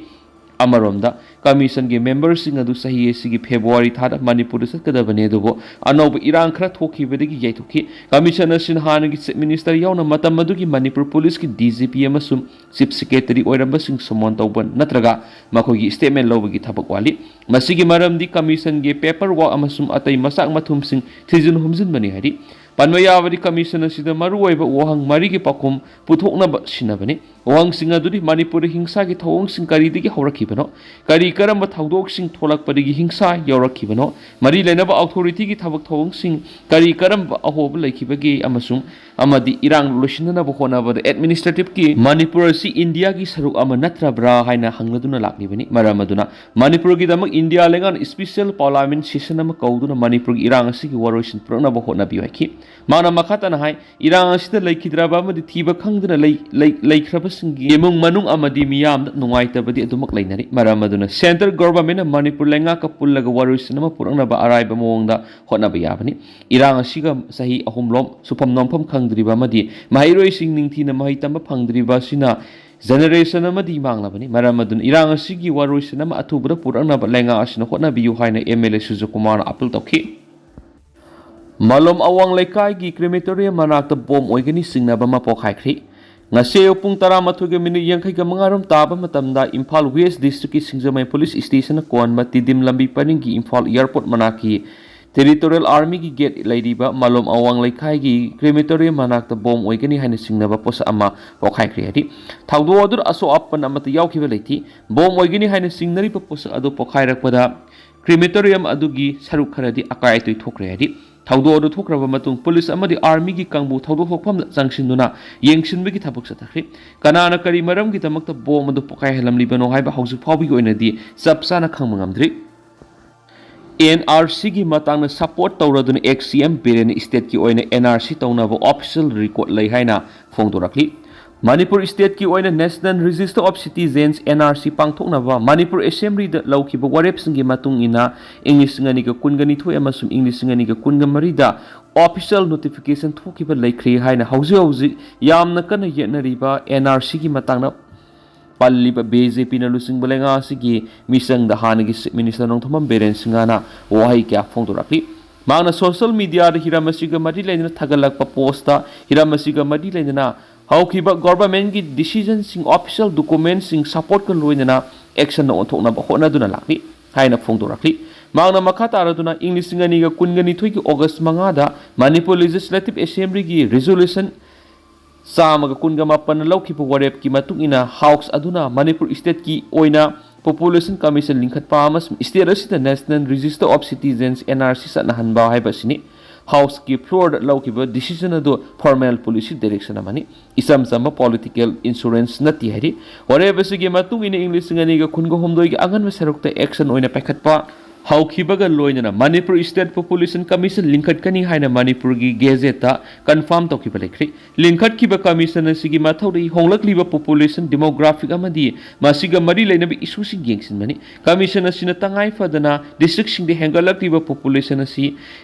ꯑꯃꯔꯣꯝꯗ, ꯀꯃꯤꯁꯟꯒꯤ ꯃꯦꯝꯕꯔꯁꯤꯡ ꯑꯗꯨ ꯆꯍꯤ ꯑꯁꯤꯒꯤ ꯐꯦꯕ꯭ꯔꯨꯋꯥꯔꯤ ꯊꯥꯗ ꯃꯅꯤꯄꯨꯔꯗ ꯆꯠꯀꯗꯕꯅꯤ, ꯑꯗꯨꯕꯨ ꯑꯅꯧꯕ ꯏꯔꯥꯡ ꯈꯔ ꯊꯣꯛꯈꯤꯕꯗꯒꯤ ꯌꯩꯊꯣꯛꯈꯤ꯫ ꯀꯃꯤꯁꯟ ꯑꯁꯤꯅ ꯍꯥꯟꯅꯒꯤ ꯆꯤꯐ ꯃꯤꯅꯤꯁꯇꯔ ꯌꯥꯎꯅ ꯃꯇꯝ ꯑꯗꯨꯒꯤ ꯃꯅꯤꯄꯨꯔ ꯄꯨꯂꯤꯁꯀꯤ ꯗꯤ ꯖꯤ ꯄꯤ ꯑꯃꯁꯨꯡ ꯆꯤꯐ ꯁꯦꯀ꯭ꯔꯦꯇꯔꯤ ꯑꯣꯏꯔꯝꯕꯁꯤꯡ ꯁꯨꯃꯣꯟ ꯇꯧꯕ ꯅꯠꯇ꯭ꯔꯒ ꯃꯈꯣꯏꯒꯤ ꯁ꯭ꯇꯦꯠꯃꯦꯟ ꯂꯧꯕꯒꯤ ꯊꯕꯛ ꯋꯥꯠꯂꯤ꯫ ꯃꯁꯤꯒꯤ ꯃꯔꯝꯗꯤ ꯀꯃꯤꯁꯟꯒꯤ ꯄꯦꯄꯔ ꯋꯥꯔꯛ ꯑꯃꯁꯨꯡ ꯑꯇꯩ ꯃꯆꯥꯛ ꯃꯊꯨꯝꯁꯤꯡ ꯊꯤꯖꯤꯟ ꯍꯨꯝꯖꯤꯟꯕꯅꯤ ꯍꯥꯏꯔꯤ꯫ ꯄꯟꯕ ꯌꯥꯕꯗꯤ, ꯀꯃꯤꯁꯟ ꯑꯁꯤꯗ ꯃꯔꯨꯑꯣꯏꯕ ꯋꯥꯍꯪ ꯃꯔꯤꯒꯤ ꯄꯥꯎꯈꯨꯝ ꯄꯨꯊꯣꯛꯅꯕ ꯁꯤꯟꯅꯕꯅꯤ꯫ ꯋꯥꯍꯪꯁꯤꯡ ꯑꯗꯨꯗꯤ ꯃꯅꯤꯄꯨꯔꯗ ꯍꯤꯡꯁꯥꯒꯤ ꯊꯧꯑꯣꯡꯁꯤꯡ ꯀꯔꯤꯗꯒꯤ ꯍꯧꯔꯛꯈꯤꯕꯅꯣ? ꯀꯔꯤ ꯀꯔꯝꯕ ꯊꯧꯗꯣꯛꯁꯤꯡ ꯊꯣꯛꯂꯛꯄꯗꯒꯤ ꯍꯤꯡꯁꯥ ꯌꯧꯔꯛꯈꯤꯕꯅꯣ? ꯃꯔꯤ ꯂꯩꯅꯕ ꯑꯣꯊꯣꯔꯤꯇꯤꯒꯤ ꯊꯕꯛ ꯊꯧꯑꯣꯡꯁꯤꯡ ꯀꯔꯤ ꯀꯔꯝꯕ ꯑꯍꯣꯕ ꯂꯩꯈꯤꯕꯒꯦ? ꯑꯃꯁꯨꯡ ꯑꯃꯗꯤ ꯏꯔꯥꯡ ꯂꯣꯏꯁꯤꯟꯅꯅꯕ ꯍꯣꯠꯅꯕꯗ ꯑꯦꯗꯃꯤꯅꯤꯁꯇ꯭ꯔꯦꯇꯤꯚꯀꯤ ꯃꯅꯤꯄꯨꯔ ꯑꯁꯤ ꯏꯟꯗꯤꯌꯥꯒꯤ ꯁꯔꯨꯛ ꯑꯃ ꯅꯠꯇ꯭ꯔꯕ꯭ꯔꯥ ꯍꯥꯏꯅ ꯍꯪꯂꯗꯨꯅ ꯂꯥꯛꯂꯤꯕꯅꯤ꯫ ꯃꯔꯝ ꯑꯗꯨꯅ ꯃꯅꯤꯄꯨꯔꯒꯤꯗꯃꯛ ꯏꯟꯗꯤꯌꯥ ꯂꯩꯉꯥꯛꯅ ꯁ꯭ꯄꯤꯁꯦꯜ ꯄꯥꯔꯂꯥꯃꯦꯟ ꯁꯦꯁꯟ ꯑꯃ ꯀꯧꯗꯨꯅ ꯃꯅꯤꯄꯨꯔꯒꯤ ꯏꯔꯥꯡ ꯑꯁꯤꯒꯤ ꯋꯥꯔꯣꯏꯁꯤꯟ ꯄꯨꯔꯛꯅꯕ ꯍꯣꯠꯅꯕꯤꯌꯨ ꯍꯥꯏꯈꯤ꯫ ꯃꯥꯅ ꯃꯈꯥ ꯇꯥꯅ ꯍꯥꯏ, ꯏꯔꯥꯡ ꯑꯁꯤꯗ ꯂꯩꯈꯤꯗ꯭ꯔꯕ ꯑꯃꯗꯤ ꯊꯤꯕ ꯈꯪꯗꯅ ꯂꯩ-, ꯂꯩ-, ꯂꯩꯈ꯭ꯔꯕꯁꯤꯡꯒꯤ ꯏꯃꯨꯡ ꯃꯅꯨꯡ ꯑꯃꯗꯤ ꯃꯤꯌꯥꯝꯗ ꯅꯨꯡꯉꯥꯏꯇꯕꯗꯤ ꯑꯗꯨꯃꯛ ꯂꯩꯅꯔꯤ꯫ ꯃꯔꯝ ꯑꯗꯨꯅ ꯁꯦꯟꯇ꯭ꯔꯦꯜ ꯒꯣꯚꯔꯟꯃꯦꯟꯠꯅ ꯃꯅꯤꯄꯨꯔ ꯂꯩꯉꯥꯛꯀ ꯄꯨꯜꯂꯒ ꯋꯥꯔꯣꯏꯁꯤꯟ ꯑꯃ ꯄꯨꯔꯛꯅꯕ ꯑꯔꯥꯏꯕ ꯃꯑꯣꯡꯗ ꯍꯣꯠꯅꯕ ꯌꯥꯕꯅꯤ꯫ ꯏꯔꯥꯡ ꯑꯁꯤꯒ ꯆꯍꯤ ꯑꯍꯨꯝꯂꯣꯝ ꯁꯨꯐꯝ ꯅꯣꯝꯐꯝ ꯈꯪꯗ꯭ꯔꯤꯕ ꯑꯃꯗꯤ ꯃꯍꯩꯔꯣꯏꯁꯤꯡ ꯅꯤꯡꯊꯤꯅ ꯃꯍꯩ ꯇꯝꯕ ꯐꯪꯗ꯭ꯔꯤꯕ ꯑꯁꯤꯅ ꯖꯦꯅꯦꯔꯦꯁꯟ ꯑꯃꯗꯤ ꯃꯥꯡꯂꯕꯅꯤ꯫ ꯃꯔꯝ ꯑꯗꯨꯅ ꯏꯔꯥꯡ ꯑꯁꯤꯒꯤ ꯋꯥꯔꯣꯏꯁꯤꯟ ꯑꯃ ꯑꯊꯨꯕꯗ ꯄꯨꯔꯛꯅꯕ ꯂꯩꯉꯥꯛ ꯑꯁꯤꯅ ꯍꯣꯠꯅꯕꯤꯌꯨ ꯍꯥꯏꯅ ꯑꯦꯝ ꯑꯦꯜ ꯑꯦ ꯁꯨꯖꯥ ꯀꯨꯃꯥꯔꯅ ꯑꯥꯄꯤꯜ ꯇꯧꯈꯤ꯫ ꯃꯂꯣꯝ ꯑꯋꯥꯡ ꯂꯩꯀꯥꯏꯒꯤ ꯀ꯭ꯔꯦꯃꯦꯇꯣꯔꯤꯌꯝ ꯃꯅꯥꯛꯇ ꯕꯣꯝ ꯑꯣꯏꯒꯅꯤ ꯆꯤꯡꯅꯕ ꯑꯃ ꯄꯣꯈꯥꯏꯈ꯭ꯔꯤ꯫ ꯉꯁꯤ ꯑꯌꯨꯛ ꯄꯨꯡ ꯇꯔꯥꯃꯥꯊꯣꯏꯒ ꯃꯤꯅꯤꯠ ꯌꯥꯡꯈꯩꯒ ꯃꯉꯥ ꯔꯣꯝ ꯇꯥꯕ ꯃꯇꯝꯗ ꯏꯝꯐꯥꯜ ꯋꯦꯁ ꯗꯤꯁꯇ꯭ꯔꯤꯛꯀꯤ ꯁꯤꯡꯖꯃꯩ ꯄꯨꯂꯤꯁ ꯁ꯭ꯇꯦꯁꯟꯅ ꯀꯣꯟꯕ ꯇꯤꯗꯤꯝ ꯂꯝꯕꯤ ꯄꯔꯤꯡꯒꯤ ꯏꯝꯐꯥꯜ ꯑꯦꯌꯔꯄꯣꯔꯠ ꯃꯅꯥꯛꯀꯤ ꯇꯦꯔꯤꯇꯣꯔꯤꯌꯦꯜ ꯑꯥꯔꯃꯤꯒꯤ ꯒꯦꯠ ꯂꯩꯔꯤꯕ ꯃꯂꯣꯝ ꯑꯋꯥꯡ ꯂꯩꯀꯥꯏꯒꯤ ꯀ꯭ꯔꯦꯃꯦꯇꯣꯔꯤꯌꯝ ꯃꯅꯥꯛꯇ ꯕꯣꯝ ꯑꯣꯏꯒꯅꯤ ꯍꯥꯏꯅ ꯆꯤꯡꯅꯕ ꯄꯣꯠꯁꯛ ꯑꯃ ꯄꯣꯈꯥꯏꯈ꯭ꯔꯦ ꯍꯥꯏꯔꯤ꯫ ꯊꯧꯗꯣꯛ ꯑꯗꯨꯗ ꯑꯁꯣꯛ ꯑꯄꯟ ꯑꯃꯠꯇ ꯌꯥꯎꯈꯤꯕ ꯂꯩꯇꯦ꯫ ꯕꯣꯝ ꯑꯣꯏꯒꯅꯤ ꯍꯥꯏꯅ ꯆꯤꯡꯅꯔꯤꯕ ꯄꯣꯠꯁꯛ ꯑꯗꯨ ꯄꯣꯈꯥꯏꯔꯛꯄꯗ ꯀ꯭ꯔꯦꯃꯦꯇꯣꯔꯤꯌꯝ ꯑꯗꯨꯒꯤ ꯁꯔꯨꯛ ꯈꯔꯗꯤ ꯑꯀꯥꯏ ꯑꯇꯣꯏ ꯊꯣꯛꯈ꯭ꯔꯦ ꯍꯥꯏꯔꯤ꯫ ꯊꯧꯗꯣꯛ ꯑꯗꯨ ꯊꯣꯛꯈ꯭ꯔꯕ ꯃꯇꯨꯡ ꯄꯨꯂꯤꯁ ꯑꯃꯗꯤ ꯑꯥꯔꯃꯤꯒꯤ ꯀꯥꯡꯕꯨ ꯊꯧꯗꯣꯛ ꯊꯣꯛꯐꯝꯗ ꯆꯪꯁꯤꯟꯗꯨꯅ ꯌꯦꯡꯁꯤꯟꯕꯒꯤ ꯊꯕꯛ ꯆꯠꯊꯈ꯭ꯔꯤ꯫ ꯀꯅꯥꯅ ꯀꯔꯤ ꯃꯔꯝꯒꯤꯗꯃꯛꯇ ꯕꯣꯝ ꯑꯗꯨ ꯄꯣꯈꯥꯏꯍꯜꯂꯝꯂꯤꯕꯅꯣ ꯍꯥꯏꯕ ꯍꯧꯖꯤꯛ ꯐꯥꯎꯕꯒꯤ ꯑꯣꯏꯅꯗꯤ ꯆꯞ ꯆꯥꯅ ꯈꯪꯕ ꯉꯝꯗ꯭ꯔꯤ꯫ ꯑꯦꯟ ꯑꯥꯔ ꯁꯤꯒꯤ ꯃꯇꯥꯡꯗ ꯁꯄꯣꯔꯠ ꯇꯧꯔꯗꯨꯅ ꯑꯦꯛꯁ ꯁꯤ ꯑꯦꯝ ꯕꯤꯔꯦꯟꯅ ꯁ꯭ꯇꯦꯠꯀꯤ ꯑꯣꯏꯅ ꯑꯦꯟ ꯑꯥꯔ ꯁꯤ ꯇꯧꯅꯕ ꯑꯣꯐꯤꯁꯤꯌꯦꯜ ꯔꯦꯀꯣꯔꯗ ꯂꯩ ꯍꯥꯏꯅ ꯐꯣꯡꯗꯣꯔꯛꯂꯤ꯫ ꯃꯅꯤꯄꯨꯔ ꯁ꯭ꯇꯦꯠꯀꯤ ꯑꯣꯏꯅ National Register of Citizens, N R C, ꯄꯥꯡꯊꯣꯛꯅꯕ ꯃꯅꯤꯄꯨꯔ ꯑꯦꯁꯦꯝꯕ꯭ꯂꯤꯗ ꯂꯧꯈꯤꯕ ꯋꯥꯔꯦꯞꯁꯤꯡꯒꯤ ꯃꯇꯨꯡ ꯏꯟꯅ ꯏꯪ ꯂꯤꯁꯤꯡ ꯑꯅꯤꯒ ꯀꯨꯟꯒ ꯅꯤꯊꯣꯏ ꯑꯃꯁꯨꯡ ꯏꯪ ꯂꯤꯁꯤꯡ ꯑꯅꯤꯒ ꯀꯨꯟꯒ ꯃꯔꯤꯗ ꯑꯣꯐꯤꯁꯤꯌꯦꯜ ꯅꯣꯇꯤꯐꯤꯀꯦꯁꯟ ꯊꯣꯛꯈꯤꯕ ꯂꯩꯈ꯭ꯔꯦ ꯍꯥꯏꯅ ꯍꯧꯖꯤꯛ ꯍꯧꯖꯤꯛ ꯌꯥꯝꯅ ꯀꯟꯅ ꯌꯦꯠꯅꯔꯤꯕ ꯑꯦꯟ ꯑꯥꯔ ꯁꯤꯒꯤ ꯃꯇꯥꯡꯗ ꯄꯜꯂꯤꯕ ꯕꯤ ꯖꯦ ꯄꯤꯅ ꯂꯨꯆꯤꯡꯕ ꯂꯩꯉꯥꯛ ꯑꯁꯤꯒꯤ ꯃꯤꯆꯪꯗ ꯍꯥꯟꯅꯒꯤ ꯆꯤꯐ ꯃꯤꯅꯤꯁꯇꯔ ꯅꯣꯡꯊꯣꯝꯕꯝ ꯕꯤꯔꯦꯟ ꯁꯤꯡꯍꯅ ꯋꯥꯍꯩ ꯀꯌꯥ ꯐꯣꯡꯗꯣꯔꯛꯂꯤ꯫ ꯃꯍꯥꯛꯅ ꯁꯣꯁꯤꯌꯦꯜ ꯃꯤꯗꯤꯌꯥꯗ ꯍꯤꯔꯝ ꯑꯁꯤꯒ ꯃꯔꯤ ꯂꯩꯅꯅ ꯊꯥꯒꯠꯂꯛꯄ ꯄꯣꯁꯇ ꯍꯤꯔꯝ ꯑꯁꯤꯒ ꯃꯔꯤ ꯂꯩꯅꯅ ꯍꯧꯈꯤꯕ ꯒꯣꯚꯔꯟꯃꯦꯟꯠꯀꯤ ꯗꯤꯁꯤꯖꯟꯁꯤꯡ, ꯑꯣꯐꯤꯁꯤꯌꯦꯜ ꯗꯣꯀꯨꯃꯦꯟꯠꯁꯤꯡ ꯁꯄꯣꯔꯠꯀ ꯂꯣꯏꯅꯅ ꯑꯦꯛꯁꯟ ꯑꯣꯟꯊꯣꯛꯅꯕ ꯍꯣꯠꯅꯗꯨꯅ ꯂꯥꯛꯂꯤ ꯍꯥꯏꯅ ꯐꯣꯡꯗꯣꯔꯛꯂꯤ꯫ ꯃꯍꯥꯛꯅ ꯃꯈꯥ ꯇꯥꯔꯗꯨꯅ ꯏꯪ ꯂꯤꯁꯤꯡ ꯑꯅꯤꯒ ꯀꯨꯟꯒ ꯅꯤꯊꯣꯏꯒꯤ ꯑꯣꯒꯁ ꯃꯉꯥꯗ ꯃꯅꯤꯄꯨꯔ ꯂꯦꯖꯤꯁꯂꯦꯇꯤꯚ ꯑꯦꯁꯦꯝꯕ꯭ꯂꯤꯒꯤ ꯔꯤꯖꯣꯂꯨꯁꯟ ꯆꯥꯝꯃꯒ ꯀꯨꯟꯒ ꯃꯥꯄꯟꯅ ꯂꯧꯈꯤꯕ ꯋꯥꯔꯦꯞꯀꯤ ꯃꯇꯨꯡ ꯏꯟꯅ ꯍꯥꯎꯁ ꯑꯗꯨꯅ ꯃꯅꯤꯄꯨꯔ ꯁ꯭ꯇꯦꯠꯀꯤ ꯑꯣꯏꯅ ꯄꯣꯄꯨꯂꯦꯁꯟ ꯀꯃꯤꯁꯟ ꯂꯤꯡꯈꯠꯄ ꯑꯃꯁꯨꯡ ꯁ꯭ꯇꯦꯠ ꯑꯁꯤꯗ National Register of Citizens, N R C, ꯆꯠꯅꯍꯟꯕ ꯍꯥꯏꯕ ꯑꯁꯤꯅꯤ꯫ ꯍꯥꯎꯁꯀꯤ ꯐ꯭ꯂꯣꯔꯗ ꯂꯧꯈꯤꯕ ꯗꯤꯁꯤꯖꯟ ꯑꯗꯨ ꯐꯣꯔꯃꯦꯜ ꯄꯣꯂꯤꯁꯤ ꯗꯥꯏꯔꯦꯛꯁꯟ ꯑꯃꯅꯤ꯫ ꯏꯆꯝ ꯆꯝꯕ ꯄꯣꯂꯤꯇꯤꯀꯦꯜ ꯏꯟꯁꯨꯔꯦꯟꯁ ꯅꯠꯇꯦ ꯍꯥꯏꯔꯤ꯫ ꯋꯥꯔꯦꯞ ꯑꯁꯤꯒꯤ ꯃꯇꯨꯡ ꯏꯟꯅ ꯏꯪ ꯂꯤꯁꯤꯡ ꯑꯅꯤꯒ ꯀꯨꯟꯒ ꯍꯨꯝꯗꯣꯏꯒꯤ ꯑꯉꯟꯕ ꯁꯔꯨꯛꯇ ꯑꯦꯛꯁꯟ ꯑꯣꯏꯅ ꯄꯥꯏꯈꯠꯄ ꯍꯧꯈꯤꯕꯒ ꯂꯣꯏꯅꯅ ꯃꯅꯤꯄꯨꯔ ꯁ꯭ꯇꯦꯠ ꯄꯣꯄꯨꯂꯦꯁꯟ ꯀꯃꯤꯁꯟ ꯂꯤꯡꯈꯠꯀꯅꯤ ꯍꯥꯏꯅ ꯃꯅꯤꯄꯨꯔꯒꯤ ꯒꯦꯖꯦꯠꯇ ꯀꯟꯐꯥꯔꯝ ꯇꯧꯈꯤꯕ ꯂꯩꯈ꯭ꯔꯦ꯫ ꯂꯤꯡꯈꯠꯈꯤꯕ ꯀꯃꯤꯁꯟ ꯑꯁꯤꯒꯤ ꯃꯊꯧꯗꯤ ꯍꯣꯡꯂꯛꯂꯤꯕ ꯄꯣꯄꯨꯂꯦꯁꯟ, ꯗꯤꯃꯣꯒ꯭ꯔꯥꯐꯤꯛ ꯑꯃꯗꯤ ꯃꯁꯤꯒ ꯃꯔꯤ ꯂꯩꯅꯕ ꯏꯁꯨꯁꯤꯡ ꯌꯦꯡꯁꯤꯟꯕꯅꯤ꯫ ꯀꯃꯤꯁꯟ ꯑꯁꯤꯅ ꯇꯉꯥꯏ ꯐꯗꯅ ꯗꯤꯁꯇ꯭ꯔꯤꯛꯁꯤꯡꯗ ꯍꯦꯟꯒꯠꯂꯛꯂꯤꯕ ꯄꯣꯄꯨꯂꯦꯁꯟ ꯑꯁꯤ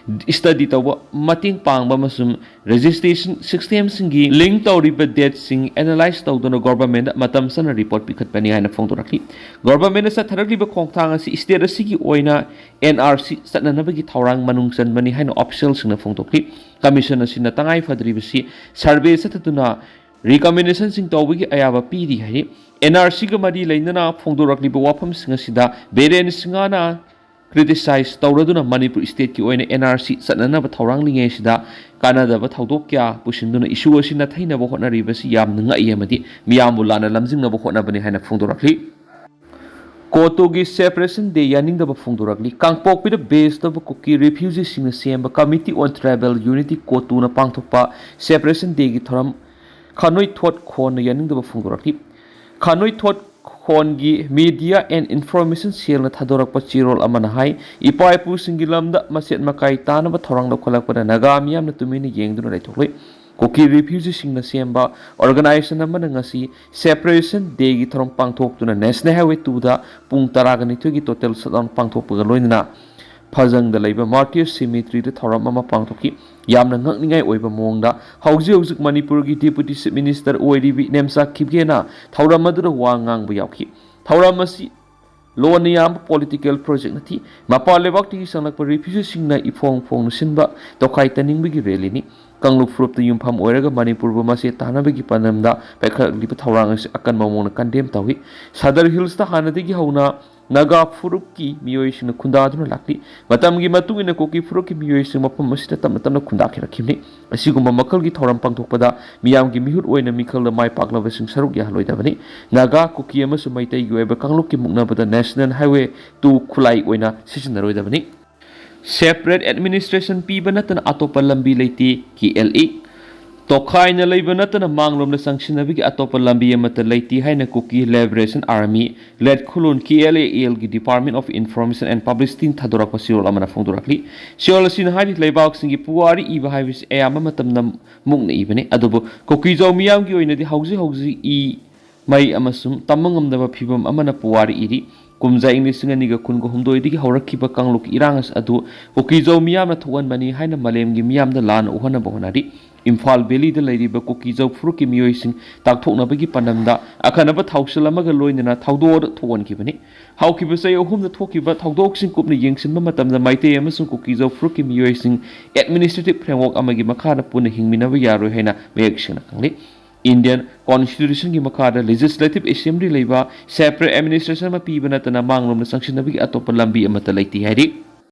ꯁ꯭ꯇꯗꯤ ꯇꯧꯕ, ꯃꯇꯦꯡ ꯄꯥꯡꯕ ꯑꯃꯁꯨꯡ ꯔꯦꯖꯤꯁꯇ꯭ꯔꯦꯁꯟ ꯁꯤꯁꯇꯦꯝꯁꯤꯡꯒꯤ ꯂꯤꯡꯛ ꯇꯧꯔꯤꯕ ꯗꯦꯠꯁꯤꯡ ꯑꯦꯅꯥꯂꯥꯏꯖ ꯇꯧꯗꯨꯅ ꯒꯣꯚꯔꯟꯃꯦꯟꯠꯇ ꯃꯇꯝ ꯆꯥꯅ ꯔꯤꯄꯣꯔꯠ ꯄꯤꯈꯠꯄꯅꯤ ꯍꯥꯏꯅ ꯐꯣꯡꯗꯣꯔꯛꯂꯤ꯫ ꯒꯣꯚꯔꯟꯃꯦꯟꯠꯅ ꯆꯠꯊꯔꯛꯂꯤꯕ ꯈꯣꯡꯊꯥꯡ ꯑꯁꯤ ꯁ꯭ꯇꯦꯠ ꯑꯁꯤꯒꯤ ꯑꯣꯏꯅ ꯑꯦꯟ ꯑꯥꯔ ꯁꯤ ꯆꯠꯅꯅꯕꯒꯤ ꯊꯧꯔꯥꯡ ꯃꯅꯨꯡ ꯆꯟꯕꯅꯤ ꯍꯥꯏꯅ ꯑꯣꯐꯤꯁꯤꯌꯦꯜꯁꯤꯡꯅ ꯐꯣꯡꯗꯣꯛꯂꯤ꯫ ꯀꯃꯤꯁꯟ ꯑꯁꯤꯅ ꯇꯉꯥꯏ ꯐꯗ꯭ꯔꯤꯕꯁꯤ ꯁꯔꯚꯦ ꯆꯠꯊꯗꯨꯅ ꯔꯤꯀꯃꯦꯟꯗꯦꯁꯟꯁꯤꯡ ꯇꯧꯕꯒꯤ ꯑꯌꯥꯕ ꯄꯤꯔꯤ ꯍꯥꯏꯔꯤ꯫ ꯑꯦꯟ ꯑꯥꯔ ꯁꯤꯒ ꯃꯔꯤ ꯂꯩꯅꯅ ꯐꯣꯡꯗꯣꯔꯛꯂꯤꯕ ꯋꯥꯐꯝꯁꯤꯡ ꯑꯁꯤꯗ ꯕꯤꯔꯦꯟ ꯁꯤꯡꯍꯅ ꯀ꯭ꯔꯤꯇꯤꯁꯥꯏꯖ ꯇꯧꯔꯗꯨꯅ ꯃꯅꯤꯄꯨꯔ ꯁ꯭ꯇꯦꯠꯀꯤ ꯑꯣꯏꯅ ꯑꯦꯟ ꯑꯥꯔ ꯁꯤ ꯆꯠꯅꯅꯕ ꯊꯧꯔꯥꯡꯂꯤꯉꯩꯁꯤꯗ ꯀꯥꯟꯅꯗꯕ ꯊꯧꯗꯣꯛ ꯀꯌꯥ ꯄꯨꯁꯤꯟꯗꯨꯅ ꯏꯁꯨ ꯑꯁꯤ ꯅꯥꯊꯩꯅꯕ ꯍꯣꯠꯅꯔꯤꯕꯁꯤ ꯌꯥꯝꯅ ꯉꯛꯏ ꯑꯃꯗꯤ ꯃꯤꯌꯥꯝꯕꯨ ꯂꯥꯟꯅ ꯂꯝꯖꯤꯡꯅꯕ ꯍꯣꯠꯅꯕꯅꯤ ꯍꯥꯏꯅ ꯐꯣꯡꯗꯣꯔꯛꯂꯤ꯫ ꯀꯣꯇꯨꯒꯤ Separation Day ꯌꯥꯅꯤꯡꯗꯕ ꯐꯣꯡꯗꯣꯔꯛꯂꯤ꯫ ꯀꯥꯡꯄꯣꯛꯄꯤꯗ base ꯇꯧꯕ ꯀꯨꯀꯤ refugeeꯁꯤꯡꯅ ꯁꯦꯝꯕ Committee on Tribal Unity, ꯀꯣꯇꯨꯅ ꯄꯥꯡꯊꯣꯛꯄ Separation Dayꯒꯤ ꯊꯧꯔꯝ ꯈꯥꯅꯣꯏꯊꯣꯠ ꯈꯣꯟꯅ ꯌꯥꯅꯤꯡꯗꯕ ꯐꯣꯡꯗꯣꯔꯛꯂꯤ꯫ ꯈꯥꯅꯣꯏꯊꯣꯠ ꯈꯣꯟꯒꯤ Media and Information Cellꯅ ꯊꯥꯗꯣꯔꯛꯄ ꯆꯦꯔꯣꯜ ꯑꯃꯅ ꯍꯥꯏ, ꯏꯄꯥ ꯏꯄꯨꯁꯤꯡꯒꯤ ꯂꯝꯗ ꯃꯆꯦꯠ ꯃꯀꯥꯏ ꯇꯥꯅꯕ ꯊꯧꯔꯥꯡ ꯂꯧꯈꯠꯂꯛꯄꯗ ꯅꯥꯒꯥ ꯃꯤꯌꯥꯝꯅ ꯇꯨꯃꯤꯟꯅ ꯌꯦꯡꯗꯨꯅ ꯂꯩꯊꯣꯛꯂꯤ꯫ ꯀꯨꯀꯤ refugeeꯁꯤꯡꯅ ꯁꯦꯝꯕ organization ꯑꯃꯅ ꯉꯁꯤ Separation Dayꯒꯤ ꯊꯧꯔꯝ ꯄꯥꯡꯊꯣꯛꯇꯨꯅ National Highway twoꯗ ꯄꯨꯡ ꯇꯔꯥꯒ ꯅꯤꯊꯣꯏꯒꯤ total shutdown ꯄꯥꯡꯊꯣꯛꯄꯒ ꯂꯣꯏꯅꯅ ꯐꯖꯪꯗ ꯂꯩꯕ Martyrs Cemeteryꯗ ꯊꯧꯔꯝ ꯑꯃ ꯄꯥꯡꯊꯣꯛꯈꯤ꯫ ꯌꯥꯝꯅ ꯉꯛꯅꯤꯡꯉꯥꯏ ꯑꯣꯏꯕ ꯃꯑꯣꯡꯗ ꯍꯧꯖꯤꯛ ꯍꯧꯖꯤꯛ ꯃꯅꯤꯄꯨꯔꯒꯤ Deputy Chief Minister ꯑꯣꯏꯔꯤꯕꯤ ꯏꯅꯦꯝꯆꯥ ꯈꯤꯞꯒꯦꯅ ꯊꯧꯔꯝ ꯑꯗꯨꯗ ꯋꯥ ꯉꯥꯡꯕ ꯌꯥꯎꯈꯤ꯫ ꯊꯧꯔꯝ ꯑꯁꯤ ꯂꯣꯟꯅ ꯌꯥꯝꯕ political project ꯅꯠꯇꯦ꯫ ꯃꯄꯥꯟ ꯂꯩꯕꯥꯛꯇꯒꯤ ꯆꯪꯂꯛꯄ refugeeꯁꯤꯡꯅ ꯏꯐꯣꯡ ꯐꯣꯡꯅ ꯁꯤꯟꯕ ꯇꯣꯈꯥꯏ ꯇꯅꯤꯡꯕꯒꯤ rallyꯅꯤ꯫ ꯀꯥꯡꯂꯨꯞ ꯐꯨꯔꯨꯞꯇ ꯌꯨꯝꯐꯝ ꯑꯣꯏꯔꯒ ꯃꯅꯤꯄꯨꯔꯕꯨ ꯃꯆꯦꯠ ꯇꯥꯅꯕꯒꯤ ꯄꯥꯟꯗꯝꯗ ꯄꯥꯏꯈꯠꯂꯛꯂꯤꯕ ꯊꯧꯔꯥꯡ ꯑꯁꯤ ꯑꯀꯟꯕ ꯃꯑꯣꯡꯗ condemn ꯇꯧꯏ꯫ ꯁꯗꯔ ꯍꯤꯜꯁꯇ ꯍꯥꯟꯅꯗꯒꯤ ꯍꯧꯅ ꯅꯥꯒꯥ ꯐꯨꯔꯨꯞꯀꯤ ꯃꯤꯑꯣꯏꯁꯤꯡꯅ ꯈꯨꯟꯗꯥꯗꯨꯅ ꯂꯥꯛꯂꯤ꯫ ꯃꯇꯝꯒꯤ ꯃꯇꯨꯡ ꯏꯟꯅ ꯀꯨꯀꯤ ꯐꯨꯔꯨꯞꯀꯤ ꯃꯤꯑꯣꯏꯁꯤꯡ ꯃꯐꯝ ꯑꯁꯤꯗ ꯇꯞꯅ ꯇꯞꯅ ꯈꯨꯟꯗꯥꯈꯤꯔꯛꯈꯤꯕꯅꯤ꯫ ꯑꯁꯤꯒꯨꯝꯕ ꯃꯈꯜꯒꯤ ꯊꯧꯔꯝ ꯄꯥꯡꯊꯣꯛꯄꯗ ꯃꯤꯌꯥꯝꯒꯤ ꯃꯤꯍꯨꯠ ꯑꯣꯏꯅ ꯃꯤꯈꯜꯗ ꯃꯥꯏ ꯄꯥꯛꯂꯕꯁꯤꯡ ꯁꯔꯨꯛ ꯌꯥꯍꯜꯂꯣꯏꯗꯕꯅꯤ꯫ ꯅꯥꯒꯥ, ꯀꯨꯀꯤ ꯑꯃꯁꯨꯡ ꯃꯩꯇꯩꯒꯤ ꯑꯣꯏꯕ ꯀꯥꯡꯂꯨꯞꯀꯤ ꯃꯨꯛꯅꯕꯗ National Highway two ꯈꯨꯠꯂꯥꯏ ꯑꯣꯏꯅ ꯁꯤꯖꯤꯟꯅꯔꯣꯏꯗꯕꯅꯤ꯫ Separate administration ꯄꯤꯕ ꯅꯠꯇꯅ ꯑꯇꯣꯞꯄ ꯂꯝꯕꯤ ꯂꯩꯇꯦ, ꯀꯦ ꯑꯦꯜ ꯑꯦ꯫ ꯇꯣꯈꯥꯏꯅ ꯂꯩꯕ ꯅꯠꯇꯅ ꯃꯥꯡꯂꯣꯝꯗ ꯆꯪꯁꯤꯟꯅꯕꯒꯤ ꯑꯇꯣꯞꯄ ꯂꯝꯕꯤ ꯑꯃꯠꯇ ꯂꯩꯇꯦ ꯍꯥꯏꯅ ꯀꯨꯀꯤ Liberation Army, ꯂꯦꯠ ꯈꯨꯂꯨꯟ, ꯀꯦ ꯑꯦꯜ ꯑꯦ ꯑꯦꯜꯒꯤ Department of Information and Publicity ꯊꯥꯗꯣꯔꯛꯄ ꯆꯦꯔꯣꯜ ꯑꯃꯅ ꯐꯣꯡꯗꯣꯔꯛꯂꯤ꯫ ꯆꯦꯔꯣꯜ ꯑꯁꯤꯅ ꯍꯥꯏꯔꯤ, ꯂꯩꯕꯥꯛꯁꯤꯡꯒꯤ ꯄꯨꯋꯥꯔꯤ ꯏꯕ ꯍꯥꯏꯕꯁꯤ ꯑꯌꯥꯝꯕ ꯃꯇꯝꯗ ꯃꯨꯛꯅ ꯏꯕꯅꯤ, ꯑꯗꯨꯕꯨ ꯀꯨꯀꯤꯖꯧ ꯃꯤꯌꯥꯝꯒꯤ ꯑꯣꯏꯅꯗꯤ ꯍꯧꯖꯤꯛ ꯍꯧꯖꯤꯛ ꯏ ꯃꯩ ꯑꯃꯁꯨꯡ ꯇꯝꯕ ꯉꯝꯗꯕ ꯐꯤꯚꯝ ꯑꯃꯅ ꯄꯨꯋꯥꯔꯤ ꯏꯔꯤ꯫ ꯀꯨꯝꯖꯥ ꯏꯪ ꯂꯤꯁꯤꯡ ꯑꯅꯤꯒ ꯀꯨꯟꯒ ꯍꯨꯝꯗꯣꯏꯗꯒꯤ ꯍꯧꯔꯛꯈꯤꯕ ꯀꯥꯡꯂꯨꯞꯀꯤ ꯏꯔꯥꯡ ꯑꯗꯨ ꯀꯨꯀꯤꯖꯧ ꯃꯤꯌꯥꯝꯅ ꯊꯣꯛꯍꯟꯕꯅꯤ ꯍꯥꯏꯅ ꯃꯥꯂꯦꯝꯒꯤ ꯃꯤꯌꯥꯝꯗ ꯂꯥꯟꯅ ꯎꯍꯟꯅꯕ ꯍꯣꯠꯅꯔꯤ꯫ ꯏꯝꯐꯥꯜ ꯚꯦꯂꯤꯗ ꯂꯩꯔꯤꯕ ꯀꯨꯀꯤꯖꯧ ꯐꯨꯔꯨꯞꯀꯤ ꯃꯤꯑꯣꯏꯁꯤꯡ ꯇꯥꯛꯊꯣꯛꯅꯕꯒꯤ ꯄꯥꯟꯗꯝꯗ ꯑꯈꯟꯅꯕ ꯊꯧꯁꯤꯜ ꯑꯃꯒ ꯂꯣꯏꯅꯅ ꯊꯧꯗꯣꯛ ꯑꯗꯨ ꯊꯣꯛꯍꯟꯈꯤꯕꯅꯤ꯫ ꯍꯧꯈꯤꯕ ꯆꯍꯤ ꯑꯍꯨꯝꯗ ꯊꯣꯛꯈꯤꯕ ꯊꯧꯗꯣꯛꯁꯤꯡ ꯀꯨꯞꯅ ꯌꯦꯡꯁꯤꯟꯕ ꯃꯇꯝꯗ ꯃꯩꯇꯩ ꯑꯃꯁꯨꯡ ꯀꯨꯀꯤꯖꯧ ꯐꯨꯔꯨꯞꯀꯤ ꯃꯤꯑꯣꯏꯁꯤꯡ administrative framework ꯑꯃꯒꯤ ꯃꯈꯥꯗ ꯄꯨꯟꯅ ꯍꯤꯡꯃꯤꯟꯅꯕ ꯌꯥꯔꯣꯏ ꯍꯥꯏꯅ ꯃꯌꯦꯛ ꯁꯦꯡꯅ ꯈꯪꯂꯤ꯫ Indian Constitutionꯒꯤ ꯃꯈꯥꯗ Legislative Assembly ꯂꯩꯕ separate administration ꯑꯃ ꯄꯤꯕ ꯅꯠꯇꯅ ꯃꯥꯡꯂꯣꯝꯗ ꯆꯪꯁꯤꯟꯅꯕꯒꯤ ꯑꯇꯣꯞꯄ ꯂꯝꯕꯤ ꯑꯃꯠꯇ ꯂꯩꯇꯦ ꯍꯥꯏꯔꯤ꯫